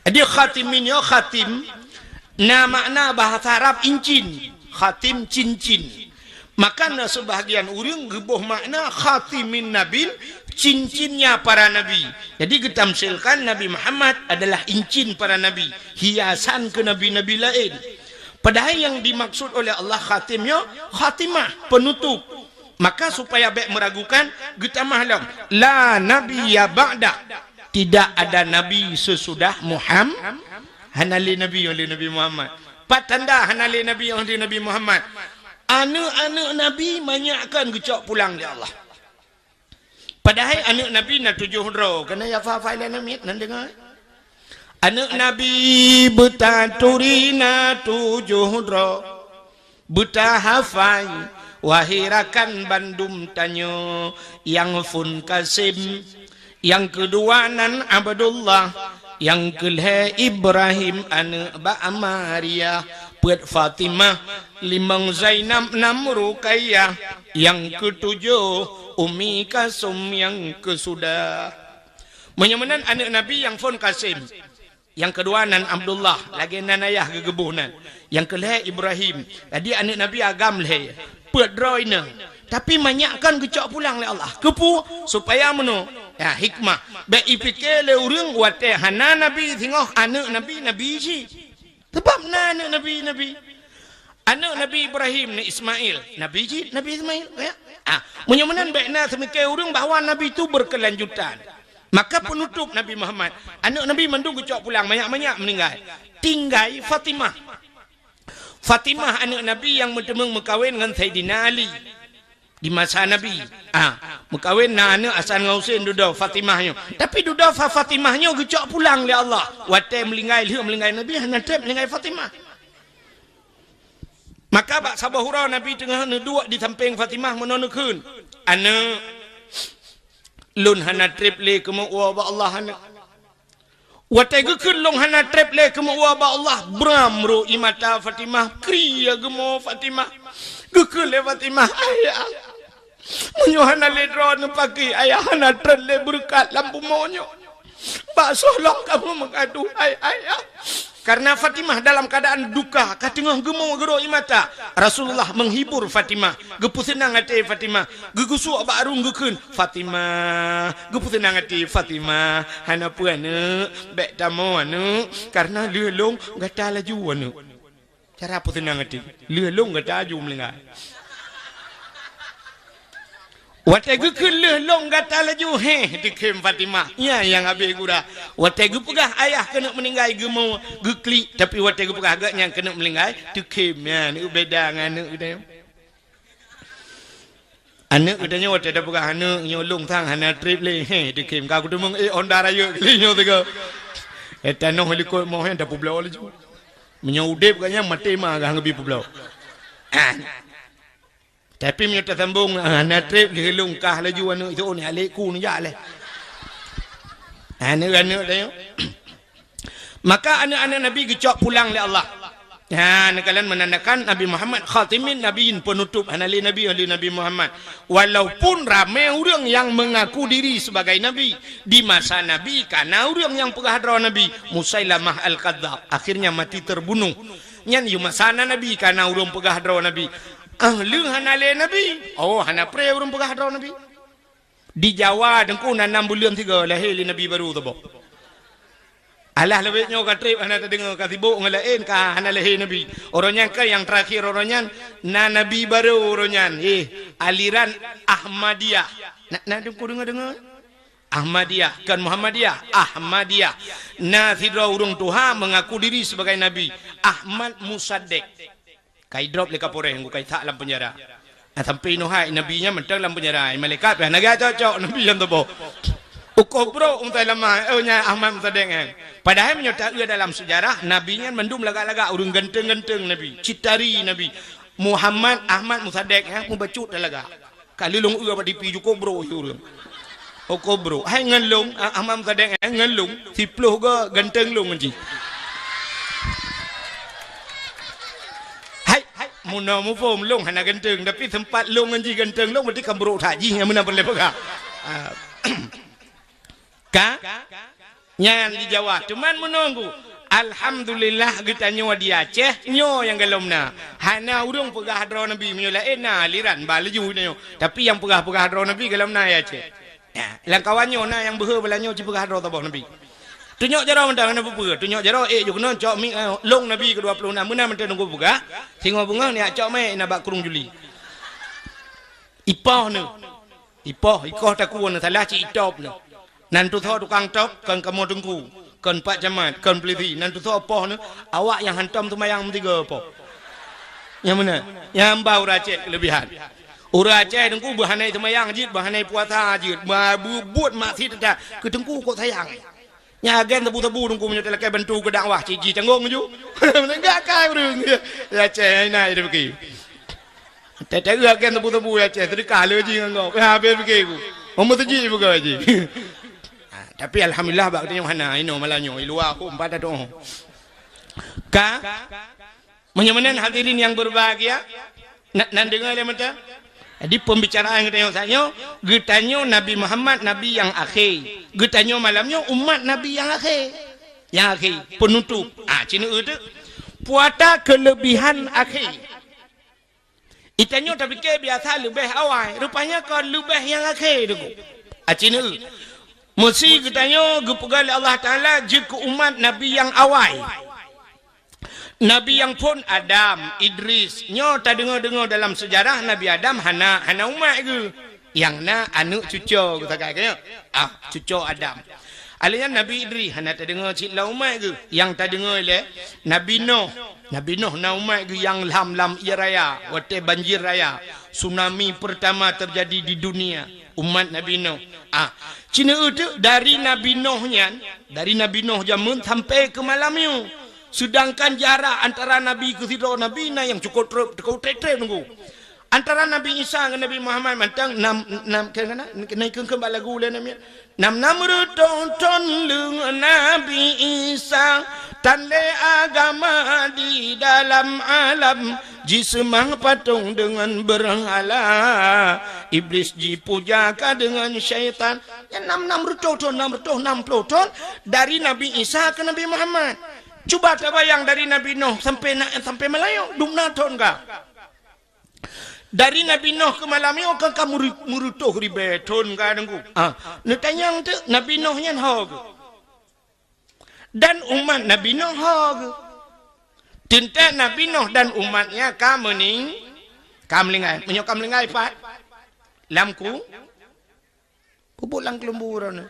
Jadi khatimin nyoe khatim na makna bahasa Arab incin, khatim cincin. Maka na sebahagian ureueng geuboh makna khatimin nabin, cincinnya para nabi. Jadi geutamsilkan Nabi Muhammad adalah incin para nabi, hiasan keu nabi-nabi laén. Padahai nyang dimaksud oleh Allah khatim nyoe khatimah, penutup. Maka supaya bèk meragukan, geutamah lom, la nabiyya ba'da. Tidak ada nabi sesudah Muhammad. Hana lé nabi lé Nabi Muhammad. Pat tanda hana lé nabi lé Nabi Muhammad? Aneuk-aneuk nabi manyak kan geucok pulang lé Allah. Padahai aneuk nabi na tujoh droe, keuneuk ya fa fa ila namit nan deungoe. Aneuëk Nabi beutaturi na tujoh droe, beutahafai, wahé rakan bandum tanyoe, nyang phon Kasem, nyang keudua nan Abdullah, nyang keulhée Ibrahim aneuëk bak Maria, peuet Fatimah, limong Zainab, nam Ruqayyah, nyang keutujoh Ummi Kalsum nyang keusudah. Meunyoe meunan aneuëk Nabi nyang phon Kasem, nyang keudua nan Abdullah, lagée nan ayah geugeubôh nan. Nyang keulhée Ibrahim. Jadi aneuëk Nabi agam lhée. Peuet droe inong. Tapi manyak kon geucok pulang lé Allah. Keupeue? Supaya meunoe. Ya, hikmah. Bék ipike lé ureuëng watée hana nabi singoh aneuëk nabi, nabi cit. Sabab na aneuëk nabi, nabi. Aneuëk Nabi Ibrahim ni Ismail, nabi cit Nabi Ismail, ya. Ah, meunyoe meunan bék na seumike ureuëng bahwa nabi tu berkelanjutan. Maka penutup Nabi Muhammad, aneuëk Nabi mandum geucok pulang, manyak-manyak meuninggai. Tinggai Fatimah. Fatimah aneuëk Nabi nyang meuteumeung meukawen ngon Saidina Ali di masa Nabi. Ah, meukawen na aneuëk Hasan ngon Husein dudoe Fatimah nyoe. Tapi dudoe Fa-, Fatimah nyoe geucok pulang lé Allah. Watée meulinggai, lheueh meulinggai Nabi, hana treb meulinggai Fatimah. Maka bak saboh uroe Nabi teungoh neuduek di sampéng Fatimah meunoe neukheun, "Aneuëk, lôn hana treb lé keumeu'ue bak Allah, aneuëk." Watée geukheun lôn hana treb lé keumeu'ue bak Allah, bram ro ié mata Fatimah, kri geumo Fatimah. Geukheun lé Fatimah, "Ayah, meunyoe hana lé droeneuh paki, ayah hana treb lé beureukat lam bumoe nyoe. Bak soe lom kamoe meugadôh, hai ayah?" Karena Fatimah dalam keadaan duka, ka teungoh geumo geuroe ié mata. Rasulullah menghibur Fatimah, geupeuseunang até Fatimah, geugeusuek bak rueng geukheun, "Fatimah, geupeuseunang até Fatimah, hana peue aneuëk, bék tamoe aneuëk, karena lheueh lôn gata laju aneuëk." Cara peuseunang até. Lheueh lôn gata laju meulinggai. Watée geukheun lheueh lôn gata laju, héh, teukhém Fatimah. Nyan nyang habéh gura. Watée geupeugah ayah keuneuk meuninggai geumo, geuklik, tapi watée geupeugah gobnyan keuneuk meuninggai, teukhém. Nyan, beda ngon aneuëk geutanyoe. Aneuëk geutanyoe watée tapeugah aneuëk nyoe lôn sang hana treb lé. Hé, teukhém ka kuteumeung, eh, Honda rayeuk kali nyoe sigoe. Eh, tanoh likot moh nyan tapeubloe laju. Meunyoe udeb gobnyan maté ma gah ngeubri peubloe. Ah. Tapi meunyoe tasambong, ah, hana treb lé lôn kah laju aneuëk itu ni alek ku neujak lé. Aneuëk-aneuëk tanyoe. Maka aneuëk-aneuëk Nabi geucok pulang lé Allah. Ha, neukalon menandakan Nabi Muhammad khatimin nabiyyin, penutup, hana lé nabi, lé Nabi Muhammad. Walaupun ramé ureuëng nyang mengaku diri sebagai nabi, di masa Nabi kana ureuëng nyang peugah droe Nabi, Musailamah Al-Kadzab, akhirnya mati terbunuh. Nyan yue masa na Nabi kana ureuëng peugah droe Nabi. Ah, lheueh hana lé Nabi. Oh, hana pré ureuëng peugah droe Nabi. Di Jawa teungku na nam buleuen sigoe lahé lé nabi barô saboh. Alah leubeh nyoe ka treb hana tadeungoe, ka sibok ngon laén, ka hana lahé nabi. Uroe nyan ka nyang teurakhir, uroe nyan na nabi barô uroe nyan. Eh, aliran Ahmadiyah. Na, na teungku deungoe-deungoe? Ahmadiyah, kon Muhammadiyah, Ahmadiyah. Na sidroe ureuëng tuha mengaku diri sebagai nabi, Ahmad Musaddiq. Ka idrop lé Kapolres, ka isak lam penjara. Nah, sampai inoe hai nabi nyan mantong lam penjara. Malaikat pih hana geucok-cok nabi nyan tuboh. Ukoh brok Musailamah, oh, nyan Ahmad Musaddiq nyan. Padahai meunyoe taeu dalam sejarah, nabi nyan mandum lagak-lagak, ureuëng ganteng-ganteng nabi, citari nabi. Muhammad Ahmad Musaddiq nyan mubacut talaga. Ka lheueh lôn eu bak tipi ju kobro ureuëng. Oh, kobro. Hai ngon lôn, ah, Ahmad Musaddiq, hai ngon lôn. Siploh goe ganteng lôn ngon jih. Hai, hai, meunoe muphom lôn hana ganteng, tapi sempat lôn ngon jih ganteng lôn, berarti kan brok that jih nyang meunan peureulée peugah. Ah. Ka? Nyan di Jawa. Cuman meununggu. Alhamdulillah geutanyoe di Aceh, nyoe nyang golom na. Hana ureuëng peugah droe Nabi, meunyoe laén na aliran ba laju nyoe. Tapi nyang peugah-peugah droe Nabi golom na di Aceh. Ya, lam kawan nyoe na nyang beuhe bala nyoe jipeugah droe saboh Nabi. Tunyok jaroe mantong hana peue-peue. Tunyok jaroe, eh, jukeunoe cok mi, eh, lôn Nabi keudua ploh nam meunan mantong nunggu peugah. Singoh beungoh nyak cok mé na bak krueng juli. Ipoh nyoe. Ipoh, ikoh takue neusalah cit itop nyoe. Nan tusoe tukang top, kon kamoe teungku, kon pak camat, kon peulisi, nan tusoe poh nyoe, awak nyang hantom seumayang meusigoe poh. Nyang meunan, nyang ba ureuëng Aceh keulebihan. Ureuëng Aceh teungku beuhanai seumayang jeuet, beuhanai puasa jeuet, ba-, beubuet maksiet that, keu teungku kok sayang. Nyan agen sabu-sabu Teungku, meunyoe talakée bantu keu dakwah, cit jih tanggong ju. Meuneugah kai ureuëng. Ya Aceh, ina ya pike. Teu-teu agen sabu-sabu ya Aceh, seudeukah le jih ngon gob. Ha, habéh pike ku. Meumeuseujid buka jih. Ha, tapi alhamdulillah bak geutanyoe hana, inoe malam nyoe, i luwa hom pat atoe. Ka Meunyoe meunan hadirin nyang berbahagia, na-, nan deungoe lé meuta? Jadi pembicaraan geutanyoe saat nyoe, geutanyoe Nabi Muhammad Nabi nyang akhé. Geutanyoe malam nyoe umat Nabi nyang akhé. Nyang akhé, penutup. Ah, cina eu teuk. Puata kelebihan akhé. Geutanyoe tapike biasa leubeh awai, rupanya kon leubeh nyang akhé teuk. Ah, cina eu. Meusi geutanyoe geupeugah lé Allah Taala jeuet keu umat Nabi nyang awai. Nabi nyang phon Adam, Idris. Nyoe tadeungoe-deungoe dalam seujarah Nabi Adam hana, hana umat geuh. Nyang na aneuk cuco geuh sagai geuh. Ah, cuco Adam. Alheuh nyan Nabi Idris hana tadeungoe cit lam umat geuh. Nyang tadeungoe lé Nabi Noh. Nabi Noh na umat geuh nyang lam, lam ie raya, watée banjir raya. Tsunami pertama terjadi di dunia. Umat Nabi Noh. Ah, cina eu teuk dari Nabi Noh nyan, dari Nabi Noh jameun sampai keu malam nyoe. Seudangkan jarak antara Nabi keu sidroe Nabi na nyang cukôp treb, cukôp treb-treb Teungku. Antara Nabi Isa ngon Nabi Muhammad mantong nam, nam, keu na, na, na, keu, keu bak lagu lé nam nyan. Nam, nam reutôh thon leung Nabi Isa, tan lé agama di dalam alam, jiseumah patong deungon beurhala, Iblis jipuja ka deungon syaitan. Nyan nam, nam reutôh thon, nam reutôh nam ploh thon dari Nabi Isa keu Nabi Muhammad. Cuba tabayang dari Nabi Noh sampai na-, sampai malam nyoe, dum na thon ka. Dari Nabi Noh keu malam nyoe kan ka meuri-, meureutoh ribée thon ka Teungku. Ah, neutanyong teuk Nabi Noh nyan ho geuh. Dan umat Nabi Noh ho geuh. Teuntée Nabi Noh dan umatnya ka meuning-, ka meulinggai. Meunyoe ka meulinggai pat? Lam ku-, Peubuet lam keuleumbue droeneuh.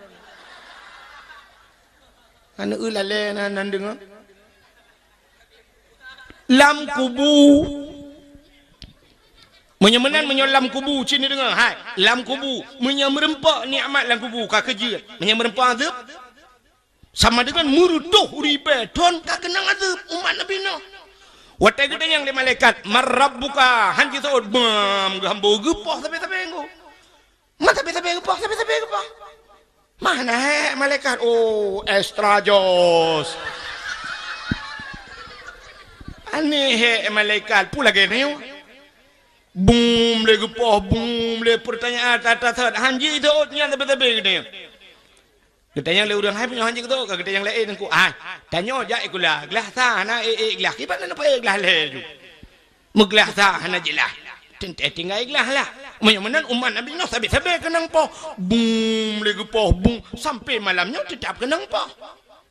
Aneuk eu lalée na nan deungoe. Lam kubu. Meunyoe meunan, meunyoe lam kubu, cit neudeungoe, hai, lam kubu. Meunyoe meureumpok nikmat lam kubu, ka keujeuet. Meunyoe meureumpok azeueb, sama deungon meureutoh ribée thon ka keunong azeueb umat Nabi Noh. Watée geutanyong lé malaikat, "Man rabbuka?" Han jiseuôt, bam, geuhambo geupoh sabe-sabe Teungku. Man sabe-sabe geupoh, sabe-sabe geupoh. Mana hek malaikat? Oh, extra jos. Aneh hek malaikat, peue lagée nyoe? Bum lé geupoh, bum lé pertanyaan tata-tata. Han jiseuôt nyan sabe-sabe geutanyoe. Geutanyong lé ureuëng, "Hai meunyoe han jiseuôt?" Ka geutanyong lé, "Eh, Teungku, hai, tanyoe jak sikula, glah sa hana ék-ék glah, kiban na neupaék glah lhée ju?" Meuglah sa hana jeulaih. Teuntée tinggai glah lah. Meunyoe meunan umat Nabi Noh sabe-sabe keunong poh. Bum lé geupoh bum sampai malam nyoe teutab keunong poh.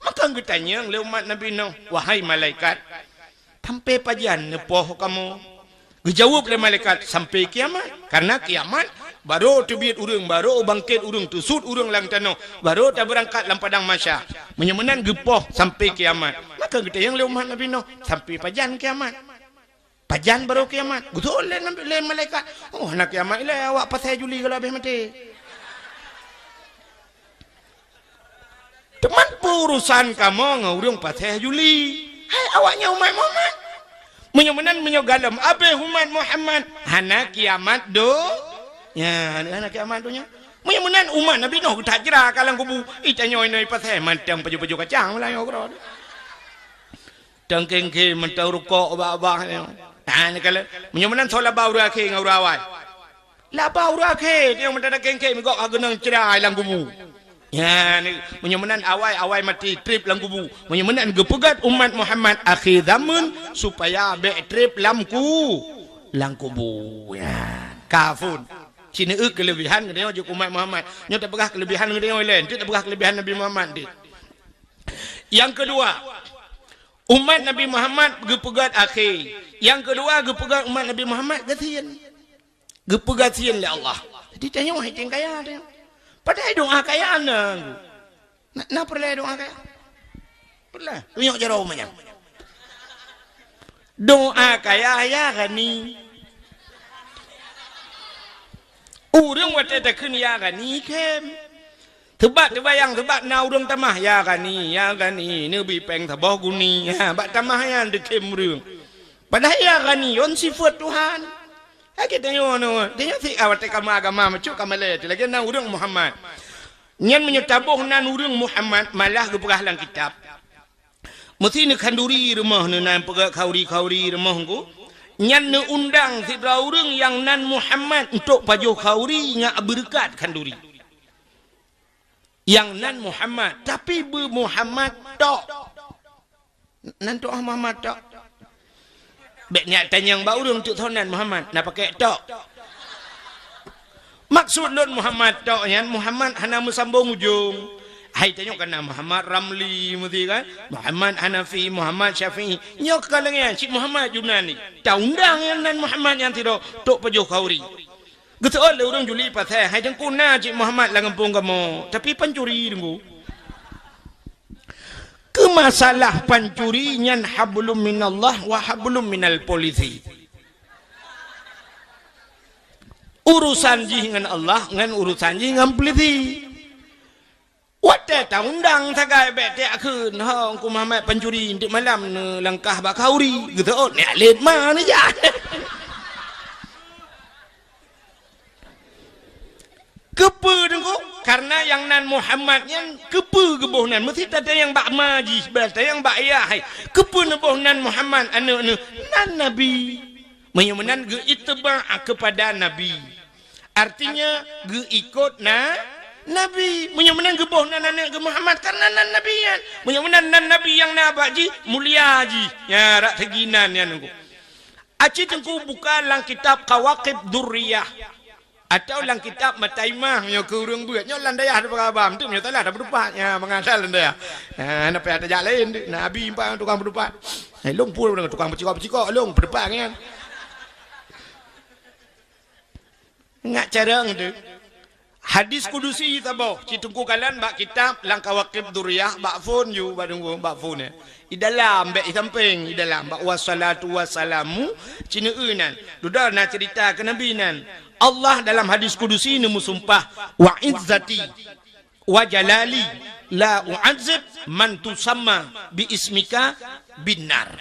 Maka geutanyong lé umat Nabi Noh, "Wahai malaikat, sampai pajan neupoh kamoe?" Geujaweueb lé malaikat, "Sampai kiamat." Karena kiamat, barô teubiet ureuëng, barô bangkét ureuëng, teusut ureuëng lam tanoh, barô tabeurangkat lam padang mahsyar. Meunyoe meunan geupoh sampai kiamat. Maka geutanyong lé umat Nabi Noh, "Sampai pajan kiamat?" Pajan barô kiamat? Geutôh lé, lé malaikat. Oh, hana kiamat ilée, awak pasai juli kalau habéh maté. Teuma peue urusan kamoe ngon ureuëng pasai juli? Hai awaknyan umat Muhammad. Meunyoe meunan, meunyoe galom habéh umat Muhammad, hana kiamat do-, nya, hana kiamat donya. Meunyoe meunan umat Nabi Noh geutajra ka lam kubu, itanyoe inoi pasai mantong paju-paju kacang meulayoe keudroe. Teukeungke mantong rukok bak-bak nyoe. Nah, ni kala, meunyoe meunan soe laba ureuëng akhé ngon ureuëng awai? Laba ureuëng akhé, nyang mantong teukeungke migok ka geunong cra lam kubu. Nya, ni, meunyoe meunan awai, awai maté treb lam kubu. Meunyoe meunan geupeugét umat Muhammad akhé zaman supaya bék treb lam ku-, lam kubu. Nya, kafun. Cina eu keulebihan geutanyoe jeuet umat Muhammad. Nyoe tapeugah keulebihan geutanyoe ilée, enteuk tapeugah keulebihan Nabi Muhammad enteuk. Nyang keudua, umat Nabi Muhammad geupeugét akhé. Nyang keudua, geupeugét umat Nabi Muhammad gasien. Geupeugét gasien lé Allah. Jadi tanyoe hai teuh kaya tanyoe. Padahai doá kaya na. Na, na peureulée doá kaya? Peureulée. Tunyok jaroe manyang. Doá kaya ya ghani. Ureuëng watée takheun ya ghani khem. Teubat teubayang, teubat na ureuëng tamah, "Ya Ghani, ya Ghani, neubi péng saboh guni." Ha, bak tamah nyan deukem ureuëng. Padahai ya Ghani, yon sifeuet Tuhan. Hai geutanyoe nyoe, tanyoe si awai teuk kama agama meucuk ka malée, lagée na ureuëng Muhammad. Nyan meunyoe taboh nan ureuëng Muhammad, malah geupeugah lam kitab. Meusi neukhanduri rumoh neuh, nan peugah khanduri-khanduri rumoh ngku. Nyan neuundang sidroe ureuëng nyang nan Muhammad untuk pajoh khanduri nyak beureukat khanduri. Nyang nan Muhammad, tapi beu Muhammad tok. Nan tok Muhammad tok. Bék nyak tanyong bak ureuëng tuk thon nan Muhammad, na pakai tok. Maksud lôn Muhammad tok nyan, Muhammad hana meusambong ujong. Hai tanyoe kana Muhammad Ramli meusi kan? Muhammad Hanafi, Muhammad Syafi'i. Nyoe ka lagée nyan, cit Muhammad Junani. Taundang nyang nan Muhammad nyan sidroe, tok pajoh khanduri. Geuseuôt lé ureuëng juli pasai, hai teungku na cit Muhammad lam gampông kamoe, tapi pancuri teungku. Keu masalah pancuri nyan hablum minallah wa hablum minal polisi. Urusan jih ngon Allah, ngon urusan jih ngon polisi. Watée taundang sagai bék tiak kheun, "Ho, Teungku Muhammad pancuri, nteuk malam neulangkah bak khanduri." Geuseuôt, "Nyak lét ma neujak." Keupeue teungku? Karena nyang nan Muhammad nyan keupeue geuboh nan? Meusi tatanyong bak ma jih, bah tatanyong bak ayah hai. Keupeue neuboh nan Muhammad aneuëk neuh? Nan Nabi. Meunyoe meunan geuittiba' kepada Nabi. Artinya geuikot na Nabi. Meunyoe meunan geuboh nan aneuëk geuh Muhammad karena nan Nabi nyan. Meunyoe meunan nan Nabi nyang na bak jih, mulia jih. Nya rak segi nan nyan teungku. Aci teungku buka lam kitab Kawakib Durriyah. Atawa lam kitab Mataimah nyoe keu ureuëng beuet. Nyoe lam dayah teupeugah bam, tu nyoe salah dah peutupat. Nya mangat lam dayah. Ha, na payah tajak laén tu. Nabi empat tukang peutupat. Eh, lôn pun tukang peucikok-peucikok lôn peutupat nyan. Ngat carong tu. Hadis kudusi saboh, ci teungku kalon bak kitab lam Kawakib Durriyah, bak phon ju, bak teungku, bak phon ya. Di dalam, bék di sampéng, di dalam, bak wassalatu wassalamu, ci neueu nan. Dudoe na cerita keu Nabi nan. Allah dalam hadis kudusi neumeusumpah, "Wa izzati wa jalali la u'adzib man tusamma bi ismika binnar."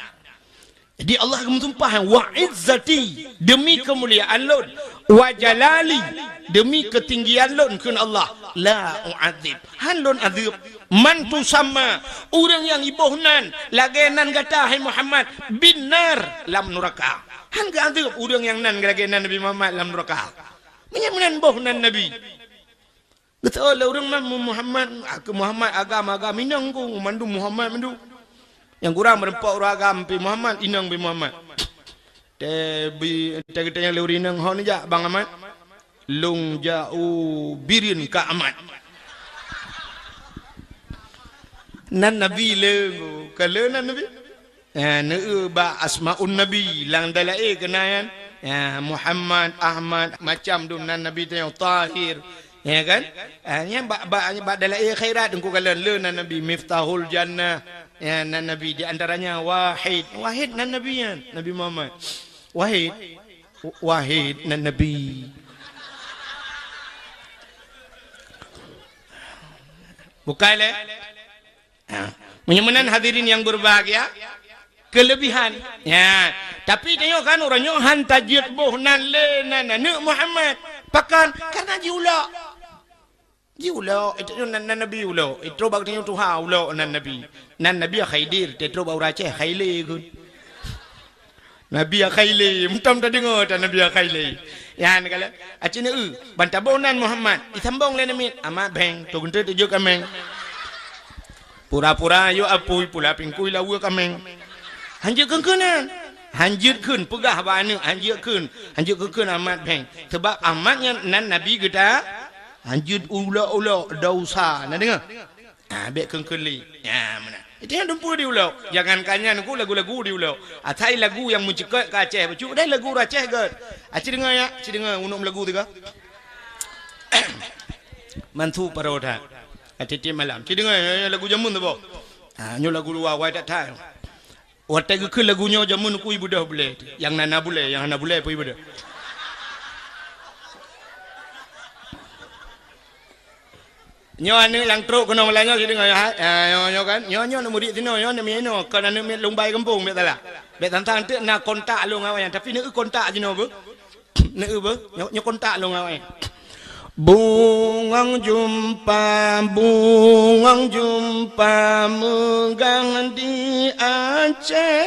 Jadi Allah geumeusumpah, "Wa izzati," demi keumuliaan lôn, "wa jalali," demi keutinggian lôn, kheun Allah, "la u'adzib," han lôn azeueb, "man tusamma," ureuëng nyang iboh nan lagée nan gata hai Muhammad, "binnar," lam nuraka. Han geuazeueb ureuëng nyang nan lagée nan Nabi Muhammad lam nuraka. Meunyoe meunan boh nan Nabi. Geuteuôt lé ureuëng ma-, Muhammad, keu Muhammad agam-agam inong ku, mandum Muhammad mandum. Nyang kurang meureumpok ureuëng agam pi Muhammad, inong pi Muhammad. Teubi, teugeutanyong lé ureuëng inong, "Ho neujak Bang Ahmad?" "Lôn jak u Bireuen Kak Ahmad." Nan Nabi le, ka le nan Nabi. Eh, neueu bak asmaun Nabi, lam dalaé keunan. Ya, Muhammad, Ahmad, macam dum nan Nabi tanyong, Tahir. Ya kan? Eh, nyan bak, bak, bak dalaé khairat engku kalon le nan Nabi, Miftahul Jannah. Ya, nan Nabi di antaranya Wahid. Wahid nan Nabi nyan, Nabi Muhammad. Wahid. Wahid nan Nabi. Bukai le? Ha. Meunyoe meunan hadirin yang berbahagia, kelebihan. Ya. Tapi tanyoe kan uroe nyoe han tajeuet boh nan le nan aneuëk Muhammad. Pakon? Karena jiulok. Jiulok, itu nyoe nan, nan Nabi ulok. Itu bak tanyoe tuha ulok nan Nabi. Nan Nabi Khaidir, itu bak ureuëng Aceh Khaile gun. Nabi Akhaile, meutam tadeungoe tan Nabi Akhaile. Nyan kala, aci neu, ban taboh nan Muhammad, isambong lé namiet, Ahmad Beng, tu geunteut tujok kaméng. Pura-pura yôk apui, pula pingkui lawa kaméng. Hanjeuet kheun-kheun nan. Hanjeuet kheun, peugah bak aneuk, hanjeuet kheun. Hanjeuet kheun-kheun Ahmad Beng. Sebab Ahmad nyan nan Nabi geuta, hanjeuet ulok-ulok, dosa. Na deungoe? Ah, bék kheun-kheun lé. Ya, meunan. Itu nyang dumpeue di ulok. Jangankan nyan, ku lagu-lagu di ulok. Asai lagu nyang meuceukeut ka Aceh. Bacut deh lagu ureuëng Aceh gét. Aci deungoe ya, aci deungoe unok lagu tiga. Mantu paro that. Ati tiep malam. Ci deungoe ya, ya, lagu jameun tu boh. Ha, nyoe lagu luwa, wai that that. Watée geukheun lagu nyoe jameun ku ibeudôh bulée. Nyang na, na bulée, nyang hana bulée pun ibeudôh. Nyoe aneuk nyang trok keunoe malam nyoe, sideungoe, ha? Ah, nyoe, nyoe kan? Nyoe, nyoe aneuk murit sinoe, nyoe aneuk miet inoe, kon aneuk miet Lumbai Gampông, biet salah. Bèk sang-sang teuk na kontak lôn ngon awaknyan, tapi neuk kontak jinoe beuh. Neuk beuh, nyoe, nyoe kontak lôn ngon awaknyan. Bungong jumpa, bungong jumpa meugah di Aceh.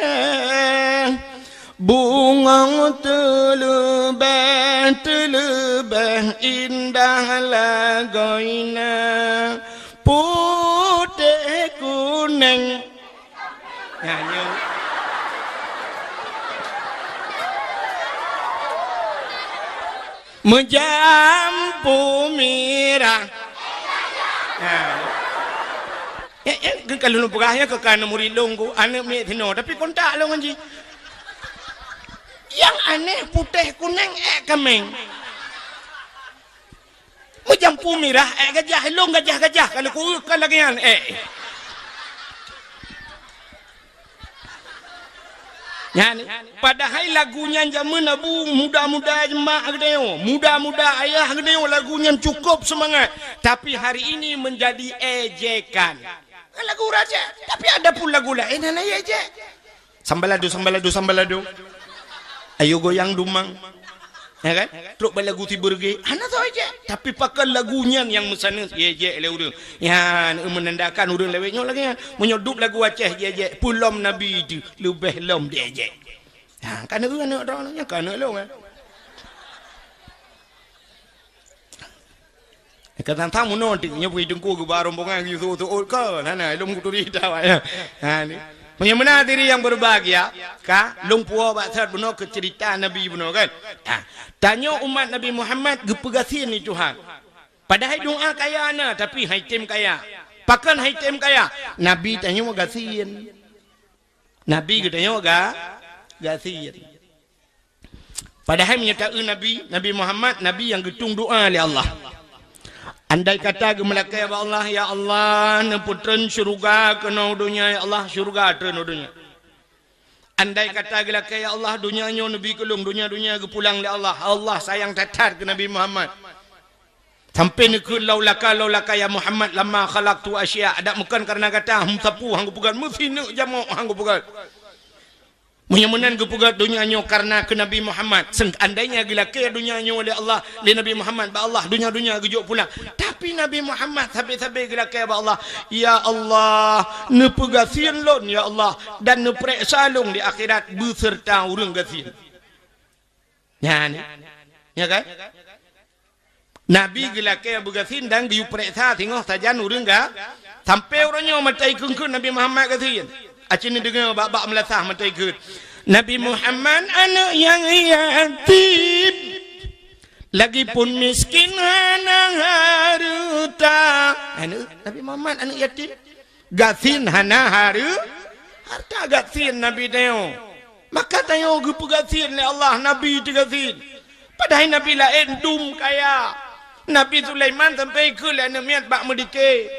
Bungong teuleubeh, teuleubeh indah lagoe na, putéh kuneng. Nyan nyoe. Meujampu mirah. Nah. Eh, eh, keu ka lôn peugah nyan keu ka aneuk murit lôn ku, aneuk miet sinoe, tapi kontak lôn ngon jih. Nyang aneh putéh kuneng ék kaméng. Meujampu mirah ék gajah, lôn gajah-gajah ka lôn ku ka lagèe nyan ék. Nyan, padahai lagu nyan jameun Abu muda-muda jeumaah geutanyoe, muda-muda ayah geutanyoe lagu nyan cukup seumangat, tapi hari ini menjadi ejekan. Kan lagu ureueng Aceh, tapi adapun lagu laén hana ejek. Sambalado, sambalado, sambalado. Ayo goyang dumang. Ya kan? Trok bak lagu Sibeureuge, hana soe ejek. Tapi pakon lagu nyan nyang meusaneut ejek lé ureueng. Nyan meunandakan ureueng lawét nyoe lagèe nyan. Meunyoe dub lagu Aceh ejek, peue lom Nabi teuh leubeh lom diejek. Ha, ka aneuk, aneuk droeneuh nyan, ka aneuk lôn, eh. Ka sang-sang meunoe teuk, nyoe pih teungku geuba rombongan geuyue seuôt-seuôt ka, hana lôn kuturi ita awak, ya. Ha, ni. Meunyoe meunan hadirin yang berbahagia, ka lôn puwoe bak sat bunoe keu cerita Nabi bunoe kan. Ha, tanyoe umat Nabi Muhammad geupeugasien lé Tuhan. Padahai doa kaya na, tapi han item kaya. Pakon han item kaya? Nabi tanyoe gasien. Nabi geutanyoe ga-, gasien. Padahai meunyoe taeu Nabi, Nabi Muhammad, Nabi nyang geutueng doa lé Allah. Andai kata geumeulakèe bak Allah, "Ya Allah, neupeutreun syeuruga keunoe donya, ya Allah, syeuruga treun donya." Andai kata geulakèe, "Ya Allah, donya nyoe neubi keu lôn, donya-donya geupulang lé Allah." Allah sayang that-that keu Nabi Muhammad. Sampai neukheun, "Laulaka, laulaka ya Muhammad lama khalaqtu asya." Adak meukon kareuna gata, hum sapu han geupeugöt, meusineuk jamok han geupeugöt. Meunyoe meunan geupeugöt donya nyoe kareuna keu Nabi Muhammad, seandainya geulakèe donya nyoe lé Allah, lé Nabi Muhammad bak Allah, donya-donya geujok pulang. Tapi Nabi Muhammad sabe-sabe geulakèe bak Allah, "Ya Allah, neupeugasien lôn ya Allah, dan neupareksa lôn di akhirat beuseurta ureueng gasien." Nyan, ya kan? Nabi geulakèe beugasien dan geuyue pareksa singoh sajan ureueng ga-, sampai uroe nyoe mata ikheun-kheun Nabi Muhammad gasien. Aci neudeungoe bak-bak meulasah mata ikheun. Nabi Muhammad aneuk nyang yatim, lagipun miskin hana hareuta. Aneuk Nabi Muhammad aneuk yatim. Gasien hana hareu-, hareuta gasien Nabi tanyoe. Maka tanyoe geupeugasien lé Allah, Nabi teugasien. Padahai Nabi laén dum kaya. Nabi Sulaiman sampai keu lé aneuk miet bak meudike.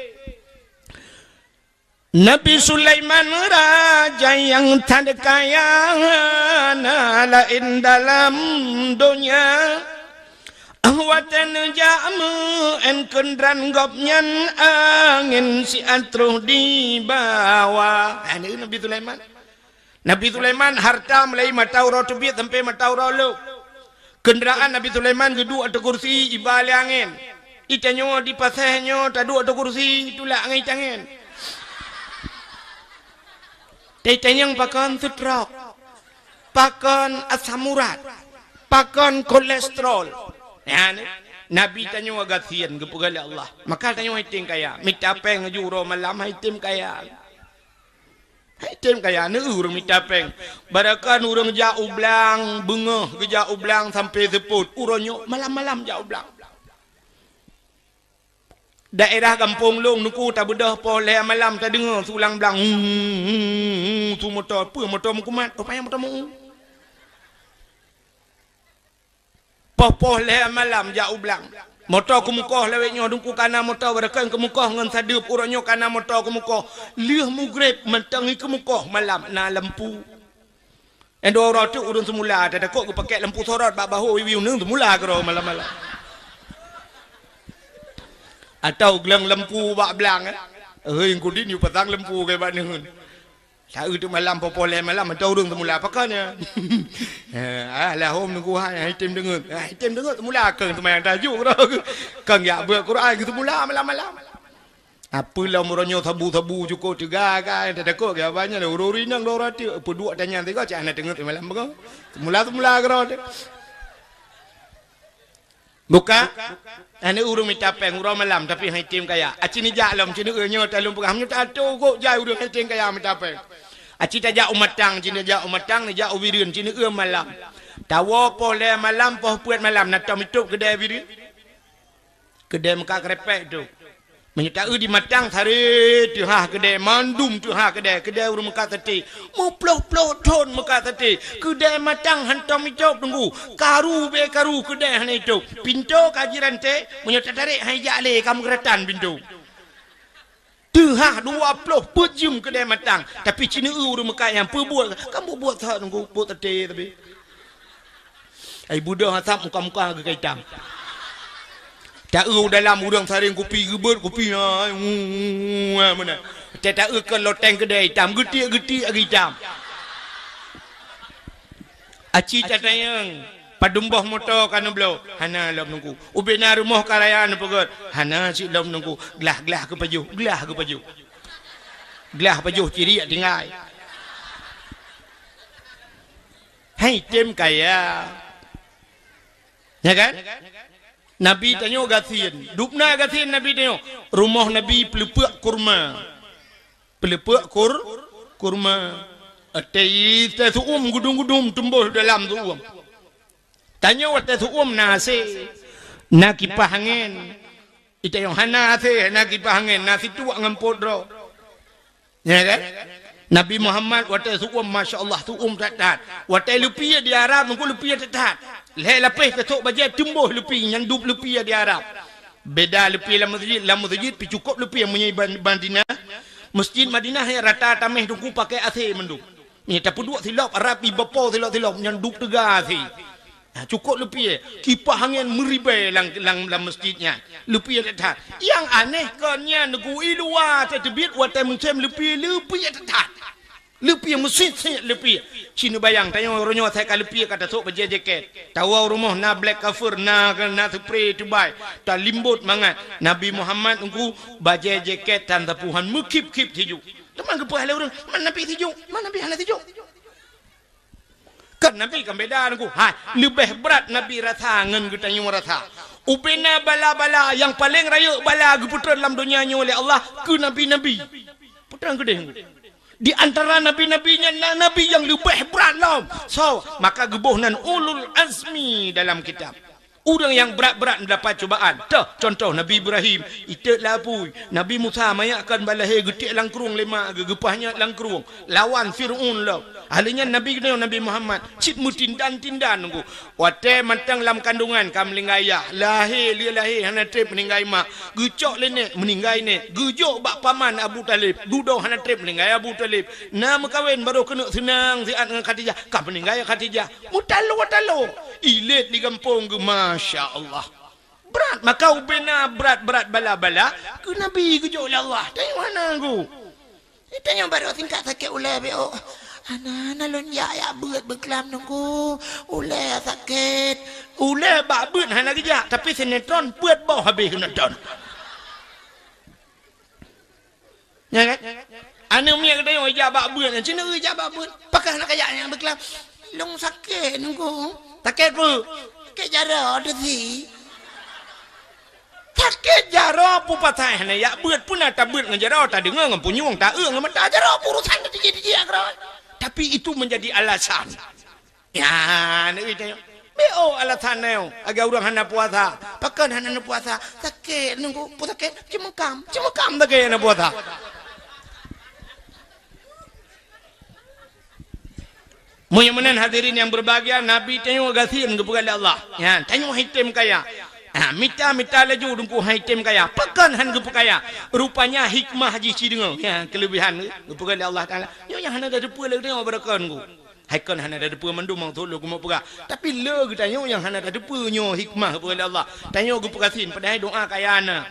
Nabi Sulaiman raja nyang that kaya, hana laén dalam donya. Watèe neujak meu-én keudroe gobnyan, angén siat troh dibawa. Ha, nyan Nabi Sulaiman. Nabi Sulaiman harta mulai mata uroe teubiet sampai mata uroe lhok. Keundaraan Nabi Sulaiman geuduek ateueh kursi iba lé angén. Itanyoe di pasé nyoe taduek ateueh kursi tulak ngon ié angén. Teuh itanyong pakon stroke. Pakon asam urat, pakon kolesterol. Nyan, Nabi tanyoe gasien geupeugah lé Allah. Maka tanyoe han item kaya. Mita péng aju uroe malam han item kaya. Han item kaya, neu ureueng mita péng. Barokon ureueng jak u blang, beungoh geujak u blang sampai seupôt. Uroe nyoe malam-malam jak u blang. Daerah gampông lôn, Teungku, tabeudôh poh lhèe malam tadeungoe su lam blang, "Hu, hu, hu, hu," su moto. Peue moto meukumat? Rupanya moto meu-u. Poh-poh lhèe malam jak u blang. Moto keumukoh lawét nyoe, Teungku, kana moto barokon keumukoh ngon sadeup. Uroe nyoe kana moto keumukoh. Lheueh mugreb mantong keumukoh malam na lampu. Nyang dua uroe teuk ureueng seumula, tatakot geupakèk lampu sorot bak bahô wiwi uneung seumula keudroe malam-malam. Atau gleng lampu bak blang, eh. Hei, kudin yue pasang lampu keu bak neuen. Saeu teuk malam, poh-poh lhèe malam, atau ureueng teumula pakon nyan. Eh, ah, lahom nunggu hai, hai tem deungeut. Hai tem deungeut, teumula keu seumayang tahajud keudroe. Keu jak beuet Quran keu teumula malam-malam. Apa lom uroe nyoe sabu-sabu cukôp teuga ka, tatakot keu apa nyan, ureueng inong dua ratus, peuduek tanyan tiga, cak hana teungeut malam beurangkat. Teumula-teumula keudroe. Buka, aneuk ureueng mita péng uroe malam, tapi han item kaya. Aci neujak lom, ci neueu nyoe talôn peugah, meunyoe tato gok jai ureueng han item kaya mita péng. Aci tajak u Matang, ci neujak u Matang, neujak u Bireuen, ci neueu malam. Tawoe poh lhèe malam, poh peuet malam, na tom itôp keudè Bireuen. Keudè meukat keureupeuk tu. Meunyoe taeu di Matang, saré teuhah keudè, mandum teuhah keudè, keudè ureueng meukat saté. Meuploh-ploh thon meukat saté. Keudè Matang hantom itôp teungku. Karu be karu keudè hana itôp. Pintoe ka jiranté, meunyoe tatarek han ijak lé, ka meugeuratan pintoe. Teuhah dua ploh peuet jeuem keudè Matang. Tapi ci neueu ureueng meukat nyan peubuet, ka buet-buet that teungku, buet saté tapi. Ai beudôh asap muka-muka geuka itam. Taeu dalam ureueng saréng kupi geubeuet kupi, ai, meunan. Taeu keu loteng keudè itam, geutiek-geutiek lagèe itam. Aci tatanyong, padum boh moto ka neubloe? Hana lom teungku. Ubena rumoh ka raya neupeugöt? Hana cit lom teungku. Glah-glah keupajoh, glah keupajoh. Glah pajoh ciriek tinggai. Hai tem kaya. Ya kan? Nabi tanyoe gasien. Dubna gasien Nabi tanyoe. Rumoh Nabi peuleupeuk kurma. Peuleupeuk kur-, kurma. Watèe, watèe su'um gudum-gudum tumboh dalam su'um. Tanyoe watèe su'um na AC, na kipah angén. Itanyong hana AC, hana kipah angén, na situak ngon pot droe. Ya kan? Nabi Muhammad watèe su'um, masya Allah, su'um that-that. Watèe leupie di Arab, meuku leupie that-that. Lhèe lapéh tasôk bajèe tumboh leupie, nyan dub leupie di Arab. Beda leupie lam meuseujid, lam meuseujid pih cukôp leupie meunyoe ban-, Madinah. Meuseujid Madinah nyan rata tamèh teungku pakai AC mandum. Nyan tapeuduek silop, Arab iba po silop-silop, nyan dub teuga AC. Ha, cukôp leupie, kipah angén meuribèe lam, lam, lam meuseujid nyan. Leupie that-that. Nyang aneh kon nyan, neugui luwa teuteubiet watèe musém leupie, leupie that-that. Leupie meusit-sit leupie. Ci neubayang, tanyoe uroe nyoe asai ka leupie ka tasôk bajèe jakét. Tawoe u rumoh na black cover, na, na spray tubai. Talimbot mangat. Nabi Muhammad teungku bajèe jakét tan sapuhan meukhip-khip siju. Teuma geupeugah lé ureueng, "Man Nabi siju, man Nabi hana siju." Kan Nabi kan beda teungku. Hai, leubeh brat Nabi rasa ngon geutanyoe rasa. Ubena bala-bala nyang paleng rayeuk bala geupeutrön lam donya nyoe lé Allah keu nabi-nabi. Peutrön keudeh teungku. Di antara nabi-nabi nyan na nabi nyang leubeh brat lom. So, maka geuboh nan ulul azmi dalam kitab. Ureueng nyang brat-brat dapat cubaan. Toh, contoh Nabi Ibrahim, iték lam apui. Nabi Musa, manyak kon bak lahé, geutiek lam krueng lé mak geuh, geupah nyat lam krueng. Lawan Fir'aun lom. Ahli nyan Nabi geutanyoe, Nabi Muhammad, cit meutindan-tindan teungku. Watèe mantong lam kandungan ka meuninggai yah. Lahé, lheueh lahé hana trép meuninggai mak. Geucok lé nèk, meuninggai nèk. Geujok bak paman Abu Thalib. Dudoe hana trép meuninggai Abu Thalib. Na meukawen barô keuneuk seunang siat ngon Khadijah. Ka meuninggai Khadijah. Meutalo-talo. Ilét di gampông geuh, masya Allah. Brat, maka ubena brat-brat bala-bala keu Nabi geujok lé Allah. Tanyoe hana teungku. Tanyoe barô singkat sakét ulèe beu. Hana, hana lôn jak, jak beuet beuklam teungku. Ulèe sakét. Ulèe bak beuet hana geujak, tapi sinetron peuet boh habéh sinetron. Ya kan? Aneuk miet geutanyoe ijak bak beuet, cit neueu ijak bak beuet. Pakon hana kajak nyang beuklam? Lôn sakét teungku. Sakét peue? Sakét jaroe teusi. Sakét jaroe peue pasai hana jak beuet, peue na tabeuet ngon jaroe, tadeungoe ngon punyueng, taeu ngon mata, jaroe peue urusan teuji-teuji jaroe. Tapi itu menjadi alasan. Ya, aneuk miet tanyoe. Beu alasan nyoe, lagèe ureueng hana puasa. Pakon hana neupuasa? Sakét teungku, peue sakét? Ceumeukham, ceumeukham sakét hana puasa. Meunyoe meunan hadirin nyang berbahagia, Nabi tanyoe gasien geupeugah lé Allah. Ya, tanyoe han item kaya. Ha, mita-mita laju teungku han item kaya. Pakon han geupeukaya? Rupanya hikmah jih ci deungoe. Ya, keuleubehan geupeugah lé Allah Taala. Nyoe nyang hana tateupeue lé geutanyoe beureukon teungku. Hai kon hana tateupeue mandum nyang thôn lôn keumeung peugah. Tapi le geutanyoe nyang hana tateupeue nyoe hikmah geupeugah lé Allah. Tanyoe geupeugasien padahai doa kaya na.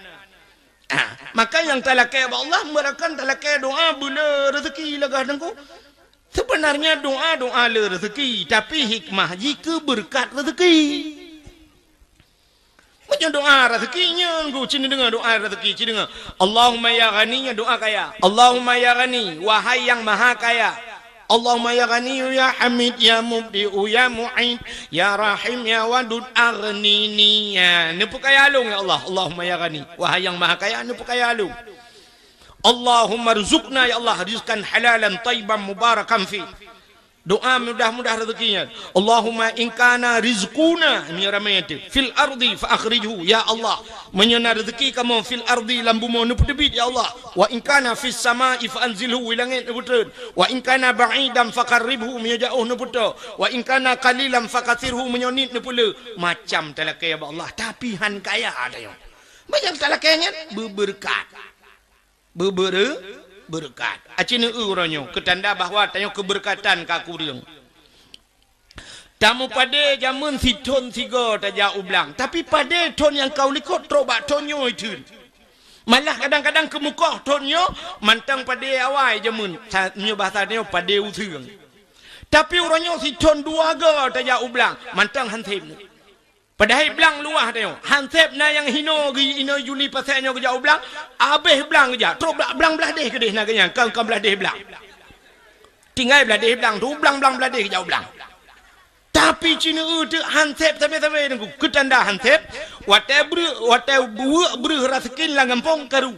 Ah, maka nyang talakée bak Allah, meurakan talakée doa beu le rezeki lagah Teungku. Sebenarnya doa-doa le rezeki, tapi hikmah jih keu beureukat rezeki. Meunyoe doa rezeki nyan ku, ci neudeungoe doa rezeki, ci deungoe. Allahumma ya Ghani, nyan doa kaya. Allahumma ya Ghani, wahai yang maha kaya. Allahumma ya Ghani, ya Hamid, ya Mubdi'u, ya Mu'id, ya Rahim, ya Wadud, aghnini. Ya, neupeukaya lôn ya Allah. Allahumma ya Ghani, wahai yang maha kaya, neupeukaya lôn. Allahumma rzuqna, ya Allah, rizqan halalan thayyiban mubarakan fi. Doa mudah-mudah rezeki nyan. Allahumma in kana rizquna, meunyoe ramé teuh, fil ardi fa akhrijhu, ya Allah. Meunyoe na rezeki kamoe fil ardi, lam bumoe, neupeuteubiet ya Allah. Wa in kana fis sama'i fa anzilhu, i langét neupeutreun. Wa in kana ba'idan fa qarribhu, meunyoe jaoh neupeutô. Wa in kana qalilan fa katsirhu, meunyoe niet neupeule. Macam talakée bak Allah, tapi han kaya tanyoe. Meunyoe talakée nyan beubeureukat. Beubeureu-, beureukat. Aci neueu uroe nyoe, keu tanda bahwa tanyoe keubeureukatan ka kureueng. Tameupadé jameun sithon sigoe tajak u blang, tapi padé thon nyang ka u likot trok bak thon nyoe theun. Malah kadang-kadang keumukoh thon nyoe mantong padé awai jameun. Sa-, meunyoe bahasa nyoe padé useueng. Tapi uroe nyoe sithon dua goe tajak u blang, mantong han sép. Padahai blang luwah tanyoe. Han sép na nyang hinoe geuh inoe Juli pasai nyoe geujak u blang, abéh blang geujak. Trok bla-, blang blaih déh keudeh na geuh nyan, kon, kon blaih déh blang. Tinggai blaih déh blang tu, blang-blang blaih déh geujak u blang. Tapi ci neueu teuk han sép sabe-sabe Teungku. Keu tanda han sép, watée breuh, watée buweuek breuh raseukin lam gampông karu.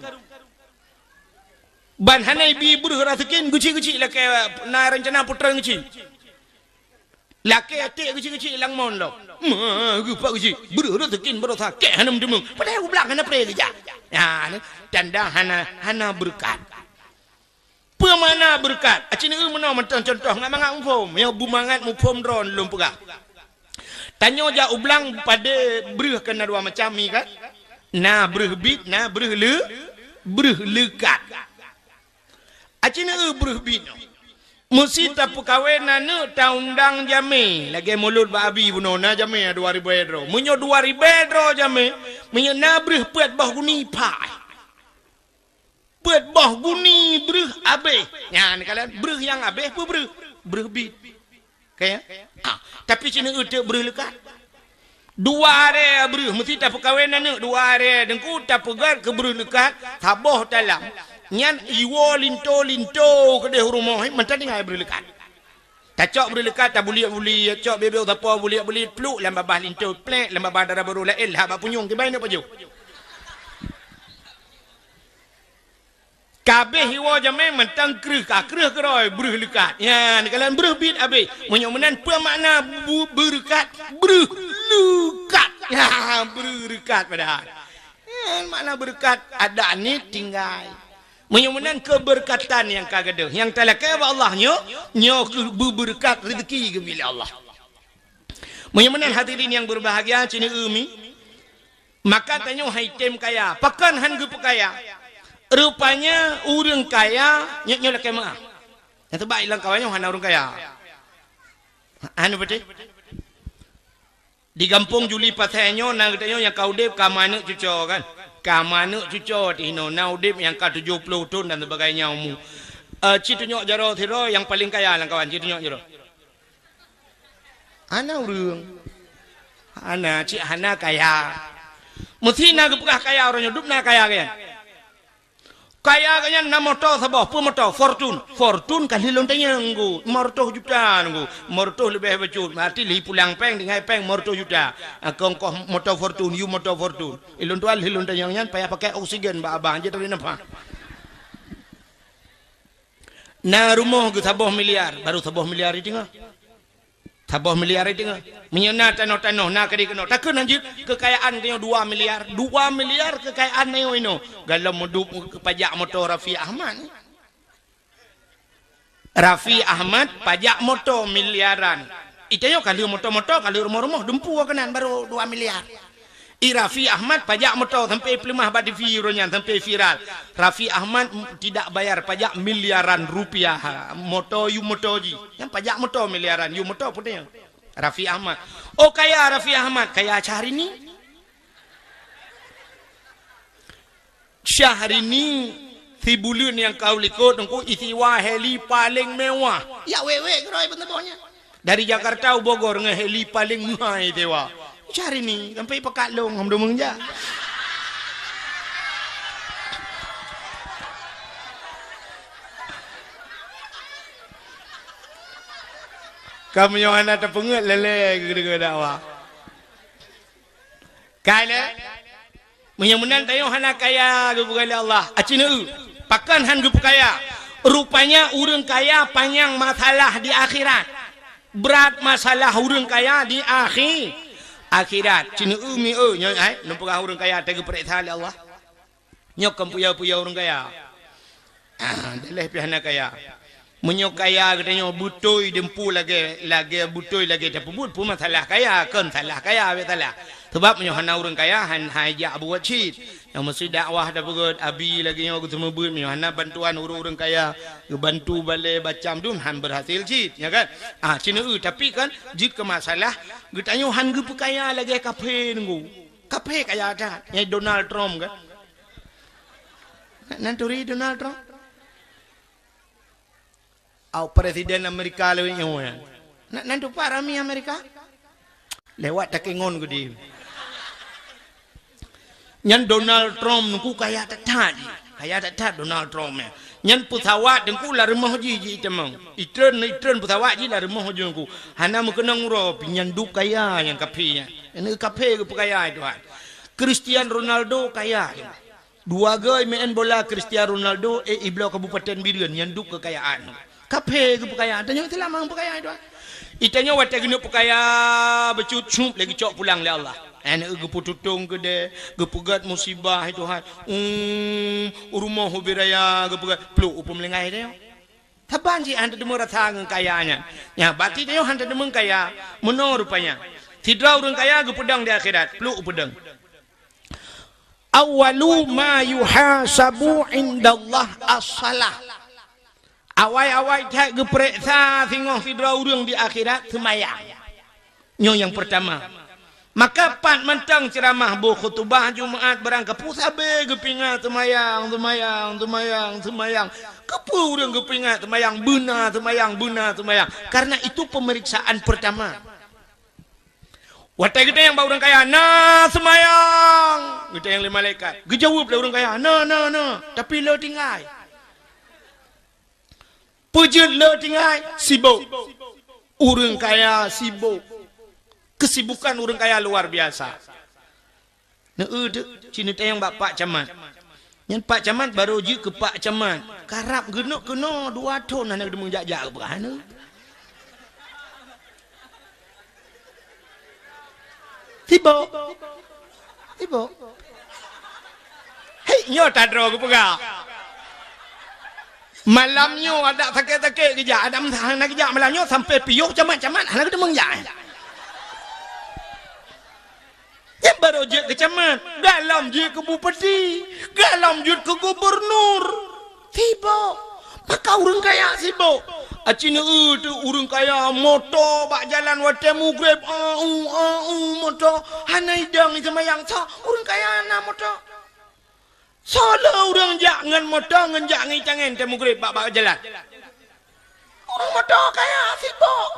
Ban hana ibi breuh raseukin, geuchik-geuchik lakée na rencana putra geuchik. Lakée até geuchik-geuchik lam mon lom. Ma, geupak geuchik. Breuh raseukin barosa, kée hana meuteumeung. Padahai u blang hana pré geujak. Ya, ni tanda hana, hana beureukat. Peue makna beureukat? Aci neueu meunoe mantong contoh ngat mangat muphom. Nyoe beumangat muphom droe lôn peugah. Tanyoe jak u blang padé breuh kan na dua macam mi kan? Na breuh bit, na breuh le-, breuh leukat. Aci neueu breuh bit nyoe. Meusi tapeukawen aneuk taundang jamé, lagée mulod bak abi bunoe na jamé dua ribée droe. Meunyoe dua ribée droe jamé, meunyoe na breuh peuet boh guni pah. Peuet boh guni breuh abéh. Nyan kalon breuh nyang abéh peue breuh? Breuh bit. Ka ya? Ah, tapi ci neueu teuk breuh leukat. Dua aré breuh meusti tapeukawen aneuk, dua aré Teungku tapeugét keu breuh leukat, saboh talam. Nyan iwoe linto-linto keudeh u rumoh, eh, mantong tinggai breuh leukat. Tacok breuh leukat, tabuliek-buliek, cok bibeu sapo buliek-buliek, pluk lam babah linto, plek lam babah dara barô laén, lhah bak punyueng, kiban neuk pajoh. Ka abéh iwoe jamé mantong kreueh, ka kreueh keudroe breuh leukat. Nyan, kalon breuh bit abéh. Meunyoe meunan peue makna bu-, beureukat? Breuh leukat. Ya, breuh leukat padahai. Nyan makna beureukat, adak niet tinggai. Meunyoe meunan keubeureukatan nyang ka gadôh. Nyang talakée bak Allah nyoe, nyoe keuh beubeureukat rezeki geubri lé Allah. Meunyoe meunan hadirin nyang beubahgia, ci neueu mi, maka tanyoe han item kaya. Pakon han geupeukaya? Rupanya ureuëng kaya, nyoe, nyoe lakée meuáh. Nyang teuba ilang kawan nyoe hana ureuëng kaya. Hana beutôi? Di gampông Juli Pasai nyoe na geutanyoe nyang ka udeb ka manök cuco kan? Ka manök cuco teuh inoe na udeb nyang ka tujoh ploh thon dan sebagainya umu. Eh, ci tunyok jaroe sidroe nyang paleng kaya lam kawan, ci tunyok jaroe. Hana ureuëng. Hana, cit hana kaya. Meusti na geupeugah kaya uroe nyoe, dum na kaya geuh. Kaya geuh nyan na moto saboh, peue moto? Fortune. Fortune ka lheueh lôn tanyong nunggu, lima ratus juta nunggu. Lima ratus leubeh bacut, berarti lheueh pulang péng, tinggai péng lima ratus juta. Ah, keu ongkoh moto Fortune, yue moto Fortune. Ilôn tuan lheueh lôn tanyong nyan payah pakai oksigen bak abang, jeuet tabi nafah. Na rumoh geuh saboh miliar, baru saboh miliar iteungoh. Saboh miliar iteungoh. Meunyoe na tanoh-tanoh, na keudeh keunoe. Takheun hanjeuet keukayaan tanyoe dua miliar. Dua miliar keukayaan tanyoe inoe. Galom meudup pajak moto Raffi Ahmad. Raffi Ahmad pajak moto miliaran. Itanyoe ka lheueh moto-moto, ka lheueh rumoh-rumoh, dumpu keunan baru dua miliar. I Raffi Ahmad pajak moto sampai peuleumah bak T V uroe nyan sampai viral. Raffi Ahmad m-, tidak bayar pajak miliaran rupiah. Moto yue moto jih. Nyang pajak moto miliaran, yue moto peue nyan? Raffi Ahmad. Oh, kaya Raffi Ahmad, kaya Syahrini. Syahrini, si buleuen nyang ka u likot, Teungku, isewa heli paleng mewah. Ya wék-wék keudroe peunteuboh nyan. Dari Jakarta u Bogor ngon heli paleng meuhai isewa. Syahrini, sampai pakat lôn, hom deungon jak. Ka meunyoe hana tapeungeuet lé-lé geudeungoe dakwah. Ka lé? Meunyoe meunan tanyoe hana kaya geupeugah lé Allah. Aci neu, pakon han geupeukaya? Rupanya ureuëng kaya panyang masalah di akhirat. Brat masalah ureuëng kaya di akhi-, akhirat. Ci neu mi eu nyoe ai, neupeugah ureuëng kaya teugeupeureksa lé Allah. Nyoe kon peue-peue ureuëng kaya. Ah, daleh pih hana kaya. Meunyoe kaya geutanyoe beutôi deumpu lagée, lagée beutôi lagée tapeubuet, peue masalah kaya, kon salah kaya, bèk salah. Sebab meunyoe hana ureuëng kaya, han, hai jak buet cit. Nyang meusti dakwah tapeugét, abi lagée nyoe geuseumeubeuet, meunyoe hana bantuan ureuëng-ureuëng kaya, geubantu balée bacam dum han berhasil cit, ya kan? Ah, ci neu, tapi kan, jeuet keu masalah, geutanyoe han geupeukaya lagée kaphé nunggu. Kaphé kaya that, nyang Donald Trump kan? Nan turi Donald Trump? Au presiden Amerika lewat nyoe nyan. Nan, nan tupat rami Amerika? Lewat takengon gede. Nyan Donald Trump nungku kaya that-that jih. Kaya that-that Donald Trump nyan. Nyan pesawat nungku lam rumoh jih, jih itamong. Itreun, itreun pesawat jih lam rumoh jih nungku. Hana meukeunong uroe, pi nyan dup kaya nyang kaphé nyan. Nyan kaphé geupeukaya Tuhan. Cristiano Ronaldo kaya. Dua goe meu'en bola Cristiano Ronaldo, eh, ibloe Kabupaten Bireuen nyan dup keukayaan. Kaphé geupeukaya, tanyoe Islam nyang peukaya itu. Itanyoe watée geuneuk peukaya beucut cup lé geucok pulang lé Allah. Aneuk geupeututong keudée, geupeugét musibah itu hai. Um, rumoh ubé raya geupeugét pluk u peumeulinggai tanyoe. Saban jih han teudeungoe rasa ngon kaya nyan. Nya, bati tanyoe han teudeungoe kaya, meunoe rupanya. Sidroe ureuëng kaya geupeudong di akhirat, pluk u peudong. Awwalu ma yuhasabu indallah as-salah. Awai-awai that geupeuriksa singoh sidroe ureuëng di akhirat seumayang. Nyoe nyang peurtama. Maka pat mantong ceuramah boh khutubah Jumaat barang kapeue sabe geupeuingat seumayang, seumayang, seumayang, seumayang. Kapeue ureuëng geupeuingat seumayang, beuna seumayang, beuna seumayang. Karena itu pemeriksaan pertama. Watée geutanyong bak ureuëng kaya, "Na seumayang?" Geutanyong lé malaikat. Geujaweueb lé ureuëng kaya, "Na, na, na, tapi le tinggai." Peujeuet le tinggai, sibok. Ureuëng kaya sibok. Kesibukan ureuëng kaya luar biasa. Neu-eu teuk, ci neutanyong bak Pak Camat. Nyan Pak Camat barô jeuet keu Pak Camat. Karab geuneuk keunoe dua thon hana geuteumeung jak-jak keupeue hana. Sibok. Sibok. Hei, nyoe tadroe geupeugah. Malam nyoe adak sakét-sakét geujak, adak hana geujak malam nyoe sampai piôh camat-camat hana geuteumeung jak. Nyan barô jeuet keu camat, galom jeuet keu bupati, galom jeuet keu gubernur. Sibok. Maka ureuëng kaya sibok. Aci neu-eu teuk ureuëng kaya moto bak jalan watée mugreb, au, au, moto. Hana idong iseumayang, soe ureuëng kaya na moto. Soe le ureuëng jak ngon moto ngon jak ngon itangen watée mugreb bak, bak jalan. Ureuëng moto kaya sibok.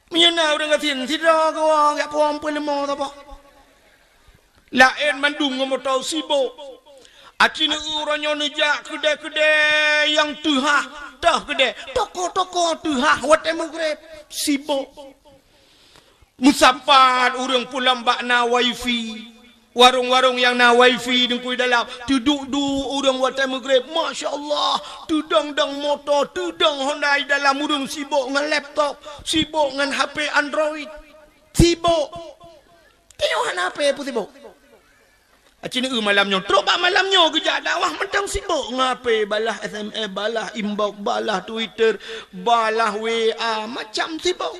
Meunyoe na ureuëng gasien, sidroe geuwoe jak puwoe peuleumô saboh. Laén mandum ngon moto sibok. Aci neu-eu uroe nyoe neujak keudée-keudée nyang teuhah, toh keudée, toko-toko teuhah watée mugreb, sibok. Meusapat ureuëng pulang bak na wifi. Warong-warong nyang na wifi deungkui dalam, teuduek-duek ureuëng watée mugreb, masya Allah, teudong-dong moto, teudong Honda di dalam, ureuëng sibok ngon laptop, sibok ngon H P Android, sibok. Tanyoe hana H P peue sibok. Aci neu-eu malam nyoe, trok bak malam nyoe geujak dakwah mantong sibok ngon H P, balah S M S, balah inbox, balah Twitter, balah W A, macam sibok.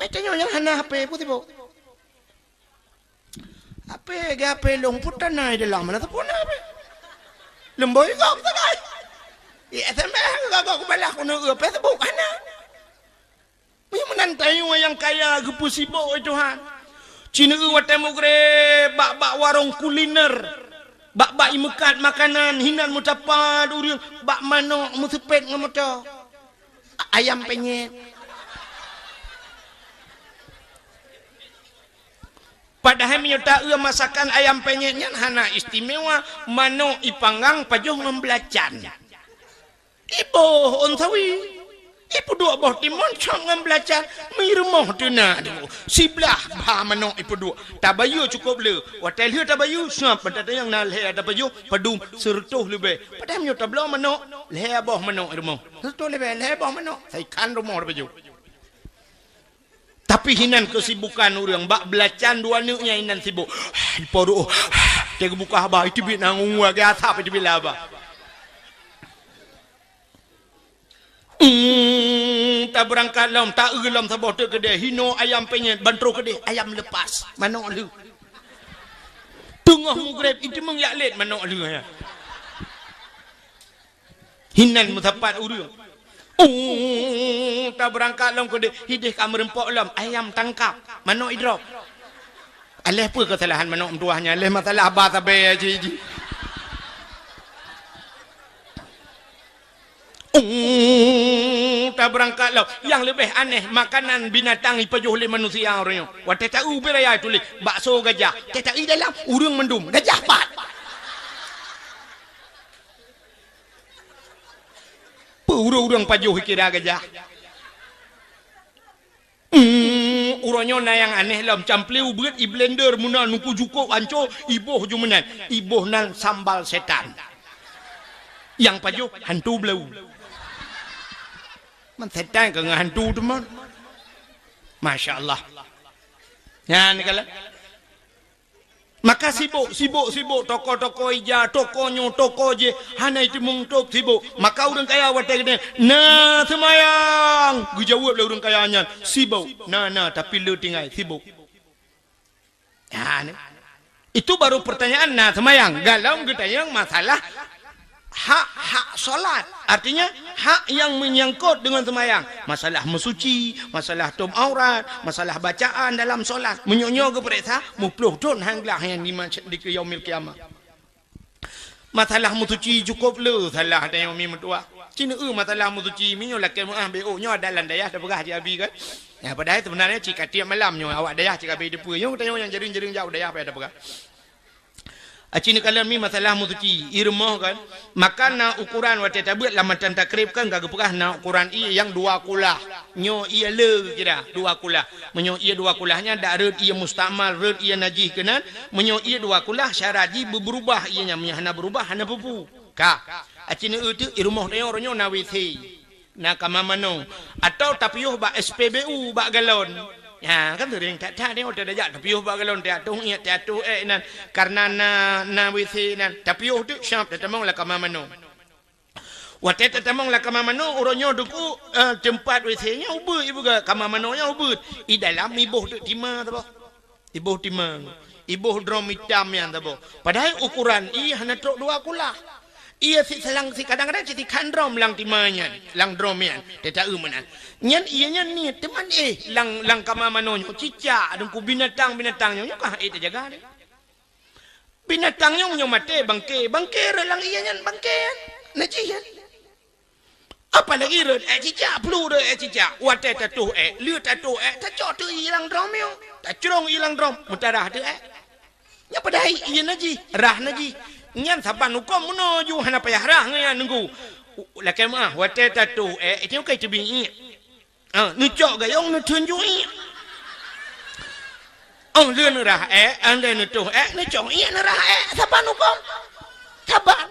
Meutanyoe nyang hana H P peue sibok. H P, geu H P lôn putana di dalam, mana teupuna H P? Leumboi gom sagai. I S M S gagok kubalah keuneuk Facebook hana. Meunyoe meunan tanyoe nyang kaya geupeusibok, wahai Tuhan. Ci neueu watée mugreb bak-bak warong kuliner, bak-bak imeukat makanan, hinan meusapat ureuëng bak manok meuseupet ngon moto. A-, ayam penyet. Padahai meunyoe taeu masakan ayam penyet nyan hana istimewa, manok ipanggang pajoh ngon belacan. Iboh ôn sawi. Ipeuduek boh timon cok ngon belacan. Meurumoh teuna dulu. Siblah bha manok ipeuduek. Tabayeue cukop le. Watée lheueh tabayeue, sab mata tanyong na lhée tapajoh, padum, seureutôh leubeh. Padahai meunyoe tabloe manok, lhée boh manok i rumoh. Seureutôh leubeh, lhée boh manok. Saikan rumoh tapajoh. Tapi hinan keusibukan ureuëng bak belacan dua neuk nyan hinan sibok. Di poro, teuka buka haba, iteubiet na ngon lagée asap iteubiet laba. Hmm, tabeurangkat lom, taeu lom saboh teuk keudeh, hinoe ayam penyet, ban troh keudeh, ayam lepas, manok lheueh. Teungoh mugreb, iteumeung jak lét manok lheueh, ya. Hinan meusapat ureuëng. Uh, tabeurangkat lom keudeh, hideh ka meureumpok lom, ayam tangkap, manok idrop. Aléh peue keusalahan manok meutuwah nyan, aléh masalah ba sabe aja ji. Uh, tabeurangkat lom. Nyang leubeh aneh, makanan binatang ipajoh lé manusia uroe nyoe. Watée taeu ubé raya tuléh, bakso gajah. Tée taeu dalam, ureuëng mandum, gajah pat. Peue ureuëng-ureuëng pajoh kira gajah? Hmm, uroe nyoe na nyang aneh lom, camplé ubeuet i blender meunan nungku jukok anco, iboh ju meunan, iboh nan sambal setan. Nyang pajoh hantu blau. Man setan ka ngon hantu teuma. Masya Allah. Nyan kala. Maka sibok, sibok, sibok, toko-toko ija, toko nyoe, toko jih, hana iteumeung tôb sibok. Maka ureuëng kaya watée geutanyoe, "Na seumayang?" Geujaweueb lé ureuëng kaya nyan, "Sibok." "Na, na, tapi le tinggai, sibok." Nah, ni. Itu baru pertanyaan na seumayang. Galom geutanyong masalah hak-hak solat. Artinya, hak yang menyangkut dengan sembahyang. Masalah meusuci, masalah tôb aurat, masalah bacaan dalam solat. Meunyoe nyoe geupeuriksa, muploh thon han glah nyan di mas-, di yaumil qiyamah. Masalah meusuci cukop le salah tanyoe mi meutuwah. Ci neueu masalah meusuci, meunyoe lakée meuah B O nyoe ada lam dayah tapeugah cit abi kan. Ya, padahai sebenarnya cit ka tiep malam nyoe awak dayah cit ka abéh teupeue. Nyoe tanyoe nyang jareueng-jareueng jak u dayah payah tapeugah. Aci neukalon mi masalah meusuci, ié rumoh kan. Maka na ukuran watée tabeuet lam matan takrib kan ka geupeugah na ukuran ié nyang dua kulah. Nyoe ié le geukira dua kulah. Meunyoe ié dua kulah nyan dak rhot ié mustakmal, rhot ié najih keunan. Meunyoe ié dua kulah syarat jih beubeurubah ié nyan, meunyoe hana beurubah hana peue-peue. Ka. Aci neueu teuk i rumoh tanyoe uroe nyoe na W C. Na kama manoe, atawa tapiôh bak S P B U bak galon. Ha, kan seuring that-that nyoe tajak tapiôh bak galon, teuatoh ié, teuatoh ék nan, kareuna na, na W C nan. Tapiôh teuk siab tatamong lam kama manoe. Watée tatamong lam kama manoe, uroe nyoe teungku, eh, teumpat W C nyan ubeuet, ibuka kama manoe nyan ubeuet. I dalam iboh teuk tima saboh. Iboh tima, iboh drom itam nyan saboh. Padahai ukuran ié hana trok dua kulah. Ié si selang si kadang-kadang cit sikhan drom lam tima nyan, lam drom nyan. Teuta eu meunan. Nyan ié nyan niet teuma éh lam, lam kama manoe nyoe cicak deungku binatang-binatang nyoe, nyoe kah éh teujaga deh. Binatang nyoe meunyoe maté bangke, bangke rhot lam ié nyan bangke nyan. Najih nyan. Apalagi rhot ék cicak, plu rhot ék cicak. Watée tatoh ék, le tatoh ék, tacok teuk ié lam drom nyoe. Tacrong ié lam drom, meutarah teuk ék. Nyan padahai ié najih, rhah najih. Nyan saban huköm meunoe ju hana payah rhah ngon nyan nunggu. Lakée meuah, watée tatoh ék, itu ka teubiet ié. Ah, neucok gayong neutheun ju ié. Oh, le neurhah ék, andai neutoh ék, neucok ié neurhah ék, saban huköm. Saban.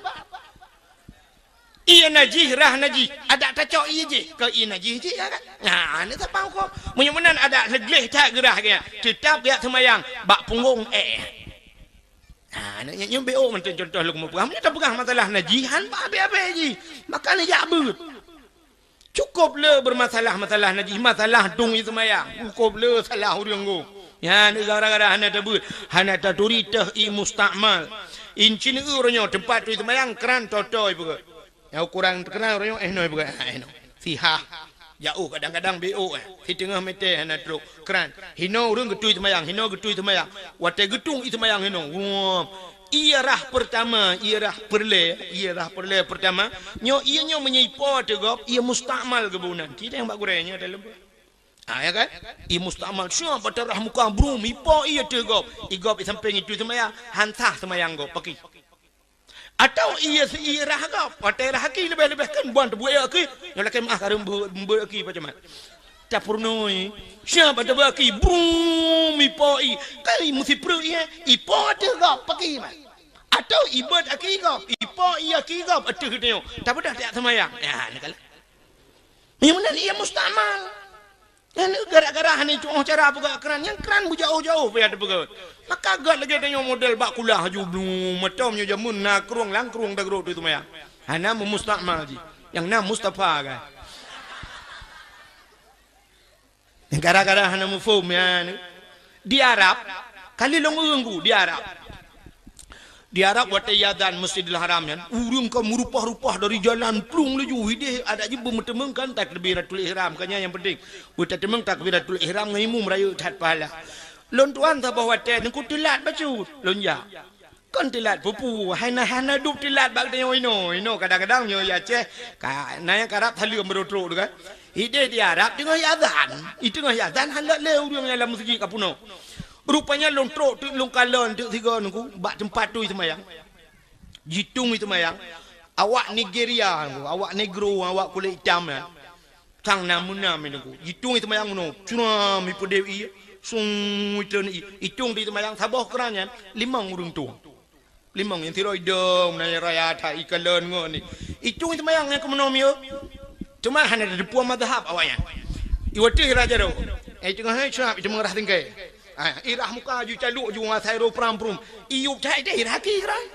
Ié najih, rhah najih. Adak tacok ié jih, keu ié najih jih, ya kan? Nah, ni saban huköm. Meunyoe meunan adak legleh that geurhah gaya, teutap gaya seumayang bak punggong ék. Nah, nyoe, nyoe B O mantong contoh lôn keumeung peugah. Meunyoe tapeugah masalah najih, han bak abée-abée jih. Maka neujak beuet. Cukop le beurmasalah-masalah najih, masalah dong ié seumayang. Cukop le salah ureuëng go. Nyan gara-gara hana tabeuet, hana taturi teuh ié mustakmal. Inci neueu uroe nyoe teumpat turi seumayang kran toto ipeugah. Nyang ukuran kran uroe nyoe éh noe ipeugah, éh noe. Sihah. Jaoh kadang-kadang B O, eh. Siteungoh meter hana trok kran. Hinoe ureuëng geutui seumayang, hinoe geutui seumayang. Watée geutung ié seumayang hinoe. Wah. Ié rah pertama, ié rah peureulée, ié rah peureulée pertama. Nyoe ié nyoe meunyoe ipo teuh gob, ié mustakmal geuboh nan. Ci teueng bak gurée nyoe dalam. Ah, ya kan? Ié mustakmal. Siap bak tarah muka brum, ipo ié teuh gob. Ié gob ié sampéng itui seumayang, han sah seumayang gob. Pakri. Atawa ié si ié rah gob, watée rah aki leubeh-leubeh kheun buan teubuet aki, nyoe lakée meuah kareuem beu-, beuet aki pajamat. Tapeurunoe, siap ateueh beuet aki, brum, ipo ié, kali meusipreuk ié, ipo ateueh gob, pakri mat. Atawa ié beuet aki gob, ipo ié aki gob, ateueh geutanyoe, tapeugah tajak seumayang. Ya, neukalon. Nyang meunan ié mustakmal. Nyan gara-gara hana tuoh cara peugah kran, nyang kran beujaoh-jaoh payah teupeugah. Maka gét lagée tanyoe model bak kulah haju blung, meutom nyoe jameun na krueng lam krueng dagroe teuh seumayang. Hana meumustakmal jih. Nyang na Mustafa kan. Gara-gara hana muphom nyan. Di Arab, kali lôn ureuëng gu di Arab. Di Arab watée iazan Masjidil Haram nyan, ureuëng ka meurupah-rupah dari jalan plueng laju, ideh adak jih beumeuteumeung kan takbiratul ihram, kan nyan nyang penting. Beutateumeung takbiratul ihram ngon imum rayeuk that pahala. Lôn tuan saboh watée teungku teulat bacut, lôn jak. Kon teulat pupu, hana hana dub teulat bak tanyoe inoe. Inoe kadang-kadang nyoe ya Aceh, ka na nyang karab saleuem beureutrok tu kan. Ideh di Arab teungoh iazan, i teungoh iazan han lé ureuëng nyang lam meuseujid ka peunoh. Rupanya lôn trok teuk lôn kalon teuk sigoe nungku bak teumpat tui seumayang. Jitong i seumayang. Awak Nigeria nungku, awak negro, awak kulét itam nyan. Sang na meunam nungku. Jitong i seumayang meunoe. Curam ipeudeh ié. Sung itreun ié. Itong di seumayang saboh keuran nyan limong ureuëng tueng. Limong nyang sidroe idong na raya that ikalon ngon ni. Itong i seumayang nyang keumeunong mieu. Teuma hana teupeue mazhab awaknyan. Iwateh raja do. Eh teungoh hai cuap itu mengerah tingkai. Ha, irah muka ju caluk ju ngasai ro pram prum. Iyup that deh irah ki gerai.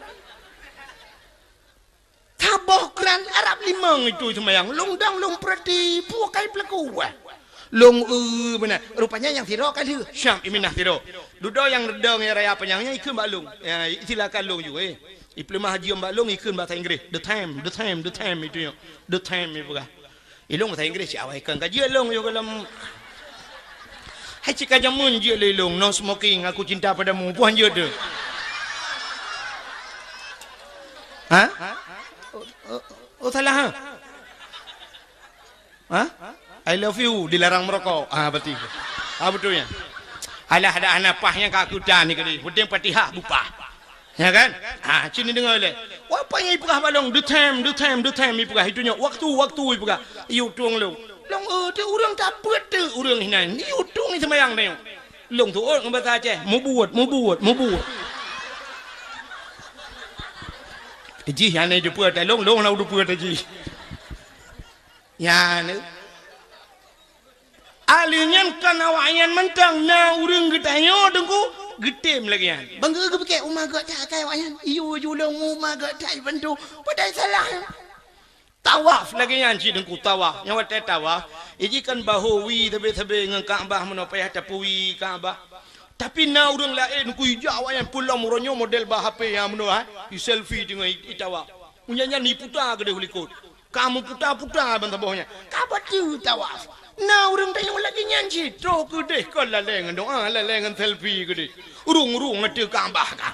Saboh keuran Arab limong itu seumayang. Lôn dong lôn peurati peue kai peulaku wah. Lôn eu beuna. Rupanya nyang sidroe ka lheueh. Syam iminah sidroe. Dudoe nyang reudong nyang raya panyang nyan ikheun bak lôn. Ya, silakan lôn ju eh. Ipeuleumah haji bak lôn ikheun bahasa Inggris. The time, the time, the time itu nyo. The time ipeugah. Ilôn bahasa Inggris cit awai kan ka jeuet lôn yoh gohlom. Hai cit ka jameun jeuet lé lôn, no smoking, aku cinta padamu. Puhan jeuet tu. Ha? Oh, oh, oh, salah ha? Ha? I love you dilarang merokok. Ah, berarti. Ah, betul ya. Alah ada anak pah yang kaku tan ni kali. Penting Fatihah bupah. Ya kan? Ha, cini dengar leh. Apa yang ipeugah balong? The time, the time, the time ipeugah. Itu nyo waktu, waktu ipeugah. Iyu tuang lôn. Lôn eh tu urang tapeuet tu urang hinan. Iyu tuang seumayang tengok. Lôn tuot ngon bahasa Aceh. Mubuet, mubuet, mubuet. Jih yang ni depa talong, long lau depa jih. Ya ni. Ahli nyan kan awak nyan mantong na ureuëng geutanyoe teungku geutem lagée nyan. Bangga geupike uma geuh that kai awak nyan. Iyo julong uma geuh that bantu. Padai salah. Tawaf lagée nyan cit teungku tawaf. Nyang watée tawaf, iji kan bahu wi sabe-sabe ngon Ka'bah meunoe payah tapuwi Ka'bah. Tapi na ureuëng laén teungku ijak awak nyan pulang meuronyong model bah H P nyang meunoe ha. I selfie teungoh i tawaf. Unya nyan iputa keudeh likot. Kamu puta-puta ban saboh nyan. Ka bateue tawaf. Na ureuëng tanyong lagée nyan cit, troh keudeh kon lalée ngon doa, lalée ngon selfie keudeh. Urung-urung ateueh Ka'bah ka.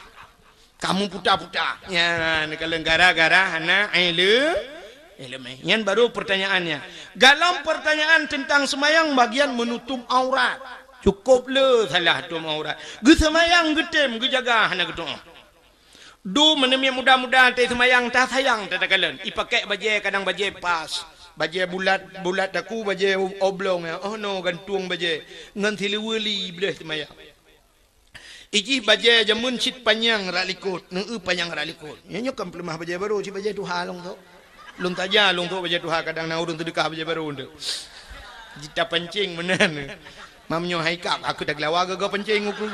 Kamu puta-puta. Ya, ni kalau gara-gara hana ileu, ilmu. Nyan baru pertanyaannya. Dalam pertanyaan tentang semayang bagian menutup aurat. Cukup le salah tutup aurat. Geusemayang geutem geujaga hana geutuoh. Du meuneumiet muda-muda teuh seumayang tasayang tatakalon. Ipakèk bajèe kadang bajèe pas. Bajèe bulat, bulat taku bajèe oblong ya. Oh no gantung bajèe. Ngon siluweue li iblih seumayang. Ijih bajèe jameun cit panyang rak likot, neueu panyang rak likot. Nyoe nyoe kan peuleumah bajèe barô cit bajèe tuha lông tu. Lôn taja lông tu bajèe tuha kadang na ureueng teudeukah bajèe barô tu. Jita pancing meunan. Mam nyoe hai kap aku taglawa gaga pancing uku.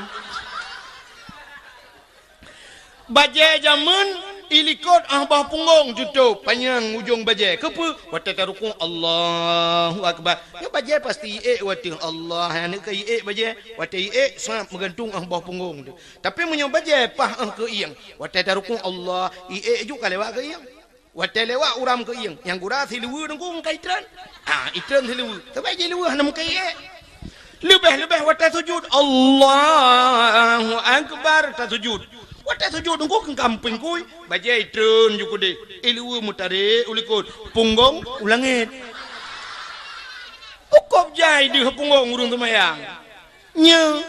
Bajèe jameun ilikot ah boh punggong tutôp panyang ujong bajèe. Keupeue? Watèe tarukuk, Allahu Akbar. Nyoe bajèe pasti iék watèe Allah. Aneuk ka iék bajèe. Watèe iék sab meugantung ah boh punggong tu. Tapi meunyoe bajèe pah ah keu ieng, watèe tarukuk Allah, iék ju ka lewat keu ieng. Watée lewat uram keu ieng, nyang gura siluweue nunggu meukai treun. Ha, itreun siluweue. Sabab jiluweue hana meukai ék. Leubeh-leubeh watée sujud, Allahu Akbar, tasujud. Watée sujud nunggu keungkam pingkui, bajée itreun ju keudeh. Iluweue meutarek u likot, punggong u langét. Ukôb jai deuh punggong ureuëng seumayang. Nyoe.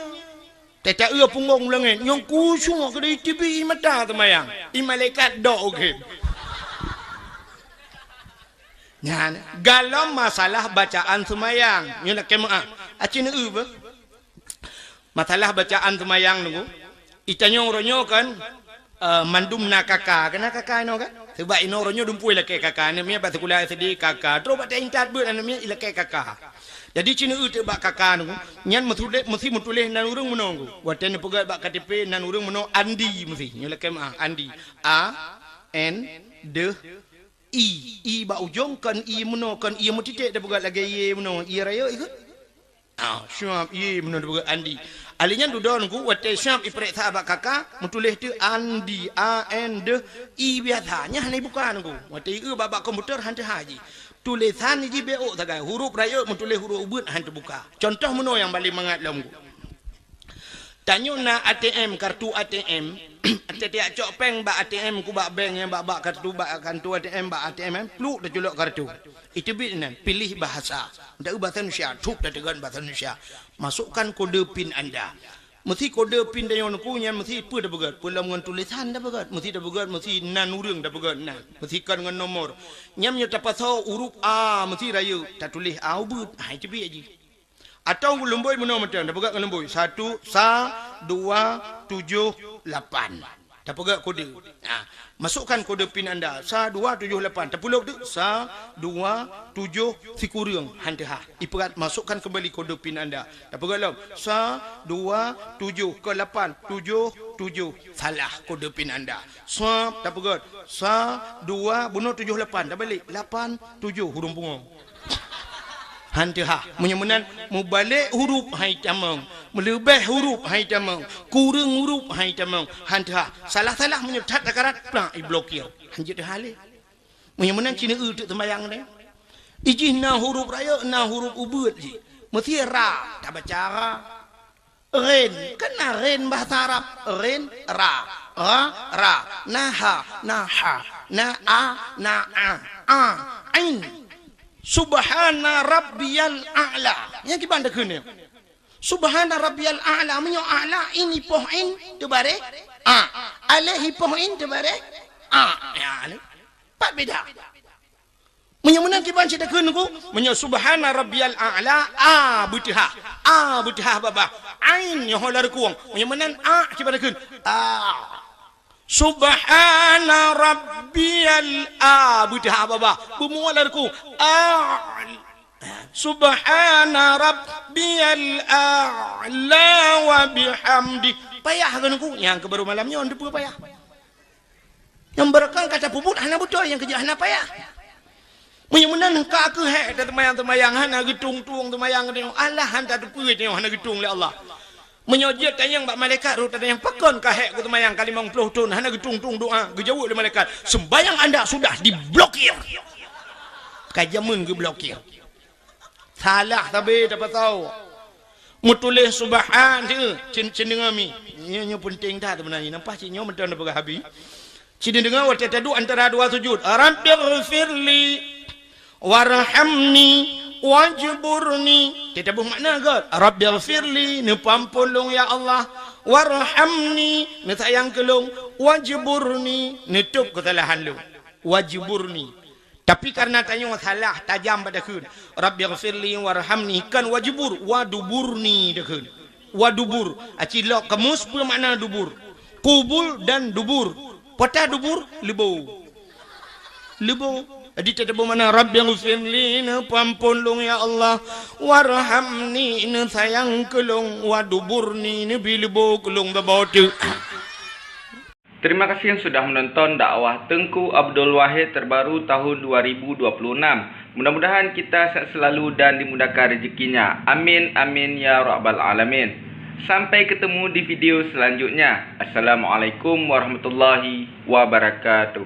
Teuta-eu punggong u langét, nyang khusyuk keudeh teubi mata seumayang. I malaikat dok u gém. Nyan, galom masalah bacaan seumayang. Nyoe lakée meu'ah. Aci neu-eu beuh. Masalah bacaan seumayang nunggu. Itanyong uroe nyoe kan, eh, mandum na kaka. Kena kaka inoe kan? Sebab inoe uroe nyoe dumpeue lakée kaka. Aneuk miet bak sikula S D kaka. Trok bak intat beuet aneuk miet ilakée kaka. Jadi ci neu-eu teuk bak kaka nunggu. Nyan meutuléh, meusi meutuléh nan ureuëng meunoe nunggu. Watée neupeugét bak K T P nan ureuëng meunoe Andi meusi. Nyoe lakée meu'ah Andi. A, N, deuh, I. I bak ujong kon I meunoe, kon I meutitek tapeugét lagée ié meunoe. Ié rayeuk ikheun. Ah, Syuab, ié meunoe tapeugét Andi. Alèh nyan dudoe nunggu watée Syuab ipriksa bak kaka, meutuléh teuk Andi, A N deuh I biasa. Nyan hana ibuka nunggu. Watée ieu bak, bak komputer han teuhah jih. Tulésan jih beuôk sagai. Huruf rayeuk meutuléh huruf ubeuet han teubuka. Contoh meunoe nyang paleng mangat lom nunggu. Tanyoe na A T M, kartu A T M. Tiep-tiep cok péng bak A T M ku bak bank nyang bak, bak kartu, bak kartu A T M, bak A T M, pluek taculok kartu. Iteubiet inan, pilih bahasa. Ndak eu bahasa Indonesia, thup tateugon bahasa Indonesia. Masukkan kode PIN anda. Meusi kode PIN tanyoe nunggu nyan meusi peue tapeugét, peue lom ngon tulésan tapeugét, meusi tapeugét, meusi nan ureuëng tapeugét nan, meusi kon ngon nomor. Nyan meunyoe tapasoe huruf A meusi rayeuk, tatuléh A ubeuet, hai teubiet jih. Atau lumbôi meunoe mantong, tapeugét ngon lumbôi. Satu, sa, dua, tujoh, lapan. Tapeugét kode. Ha, masukkan kode PIN anda. Sa, dua, tujoh, lapan. Tapulop teuk. Sa, dua, tujoh, sikureueng. Han teuhah. Ipeugét masukkan kembali kode PIN anda. Tapeugét lom. Sa, dua, tujoh, ke lapan, tujoh, tujoh. Salah kode PIN anda. Sa, tapeugét. Sa, dua, bunoe tujoh lapan. Tabalek. Lapan, tujoh. Hurung pungo. Han teuhah. Meunyoe meunan, mubalek huruf han itamong, meuleubeh huruf han itamong, kureueng huruf han itamong, han teuhah. Salah-salah meunyoe that takarat, plak iblokir. Han jeuet teuhah lé. Meunyoe meunan ci neu-eu teuk seumayang nyoe. Ijih na huruf rayeuk, na huruf ubeuet jih. Meusi ra, tabaca ra. Ghin, kan na ghin bahasa Arab. Ghin, ra. Ra, ra. Na ha, na ha. Na a, na a. A, ain. Subhana rabbiyal a'la. Nyang kiban takheun nyoe. Subhana rabbiyal a'la. Meunyoe a'la, in ipoh in, teubareh a. Alif ipoh in, teubareh a. Ya, alif. Pat beda. Meunyoe meunan kiban cit takheun nunggu, meunyoe subhana rabbiyal a'la, a beuteuhah, a beuteuhah babah, ain nyoe ho lam reukung. Meunyoe meunan a kiban takheun, a. Subhana rabbiyal a beuteuhah babah, beumua lam reukung. A. Subhana rabbiyal a'la wa bihamdi. Payah keu nunggu, nyang keu baru malam nyoe teupeue payah. Nyang beureukan ka tapeubuet hana beutôi, nyang keujeuet hana payah. Meunyoe meunan ka keuh hék taseumayang-seumayang hana geutung-tung seumayang tanyoe, Allah han tateupeue tanyoe hana geutung lé Allah. Meunyoe jeuet tanyong bak malaikat rot tanyong pakon ka hék geuseumayang ka limong ploh thon hana geutung-tung doa, geujaweueb lé malaikat, "Sembahyang anda sudah diblokir." Ka jameun geublokir. Salah sabe tapasoe. Meutuléh subhan teuh cen-, cendeungoe mi. Nyoe, nyoe peunteng that seubeuna nyoe. Nampak cit nyoe mantong tapeugah habéh. Cendeungoe watée taduek antara dua sujud. Rabbighfirli warhamni wajburni. Teutabeuh makna gét. Rabbighfirli, neupeuampôn lôn ya Allah. Warhamni, neusayang keu lôn. Wajburni, neutôb keusalahan lôn. Wajburni. Tapi kareuna tanyoe salah tajam bak takheun, "Rabbighfirli warhamni," kan wajbur, waduburni takheun. Wadubur, aci lok kamus peue makna dubur? Kubul dan dubur. Peue ta dubur? Leubo. Leubo. Jadi teutabeuh makna, "Rabbighfirli," neupeuampôn lôn ya Allah, "warhamni," neusayang keu lôn, "waduburni," neubi leubo keu lôn saboh teuk. Terima kasih yang sudah menonton dakwah Teungku Abdul Wahid terbaru tahun dua ribu dua puluh enam. Mudah-mudahan kita sehat selalu dan dimudahkan rezekinya. Amin, amin, ya rabbal alamin. Sampai ketemu di video selanjutnya. Assalamualaikum warahmatullahi wabarakatuh.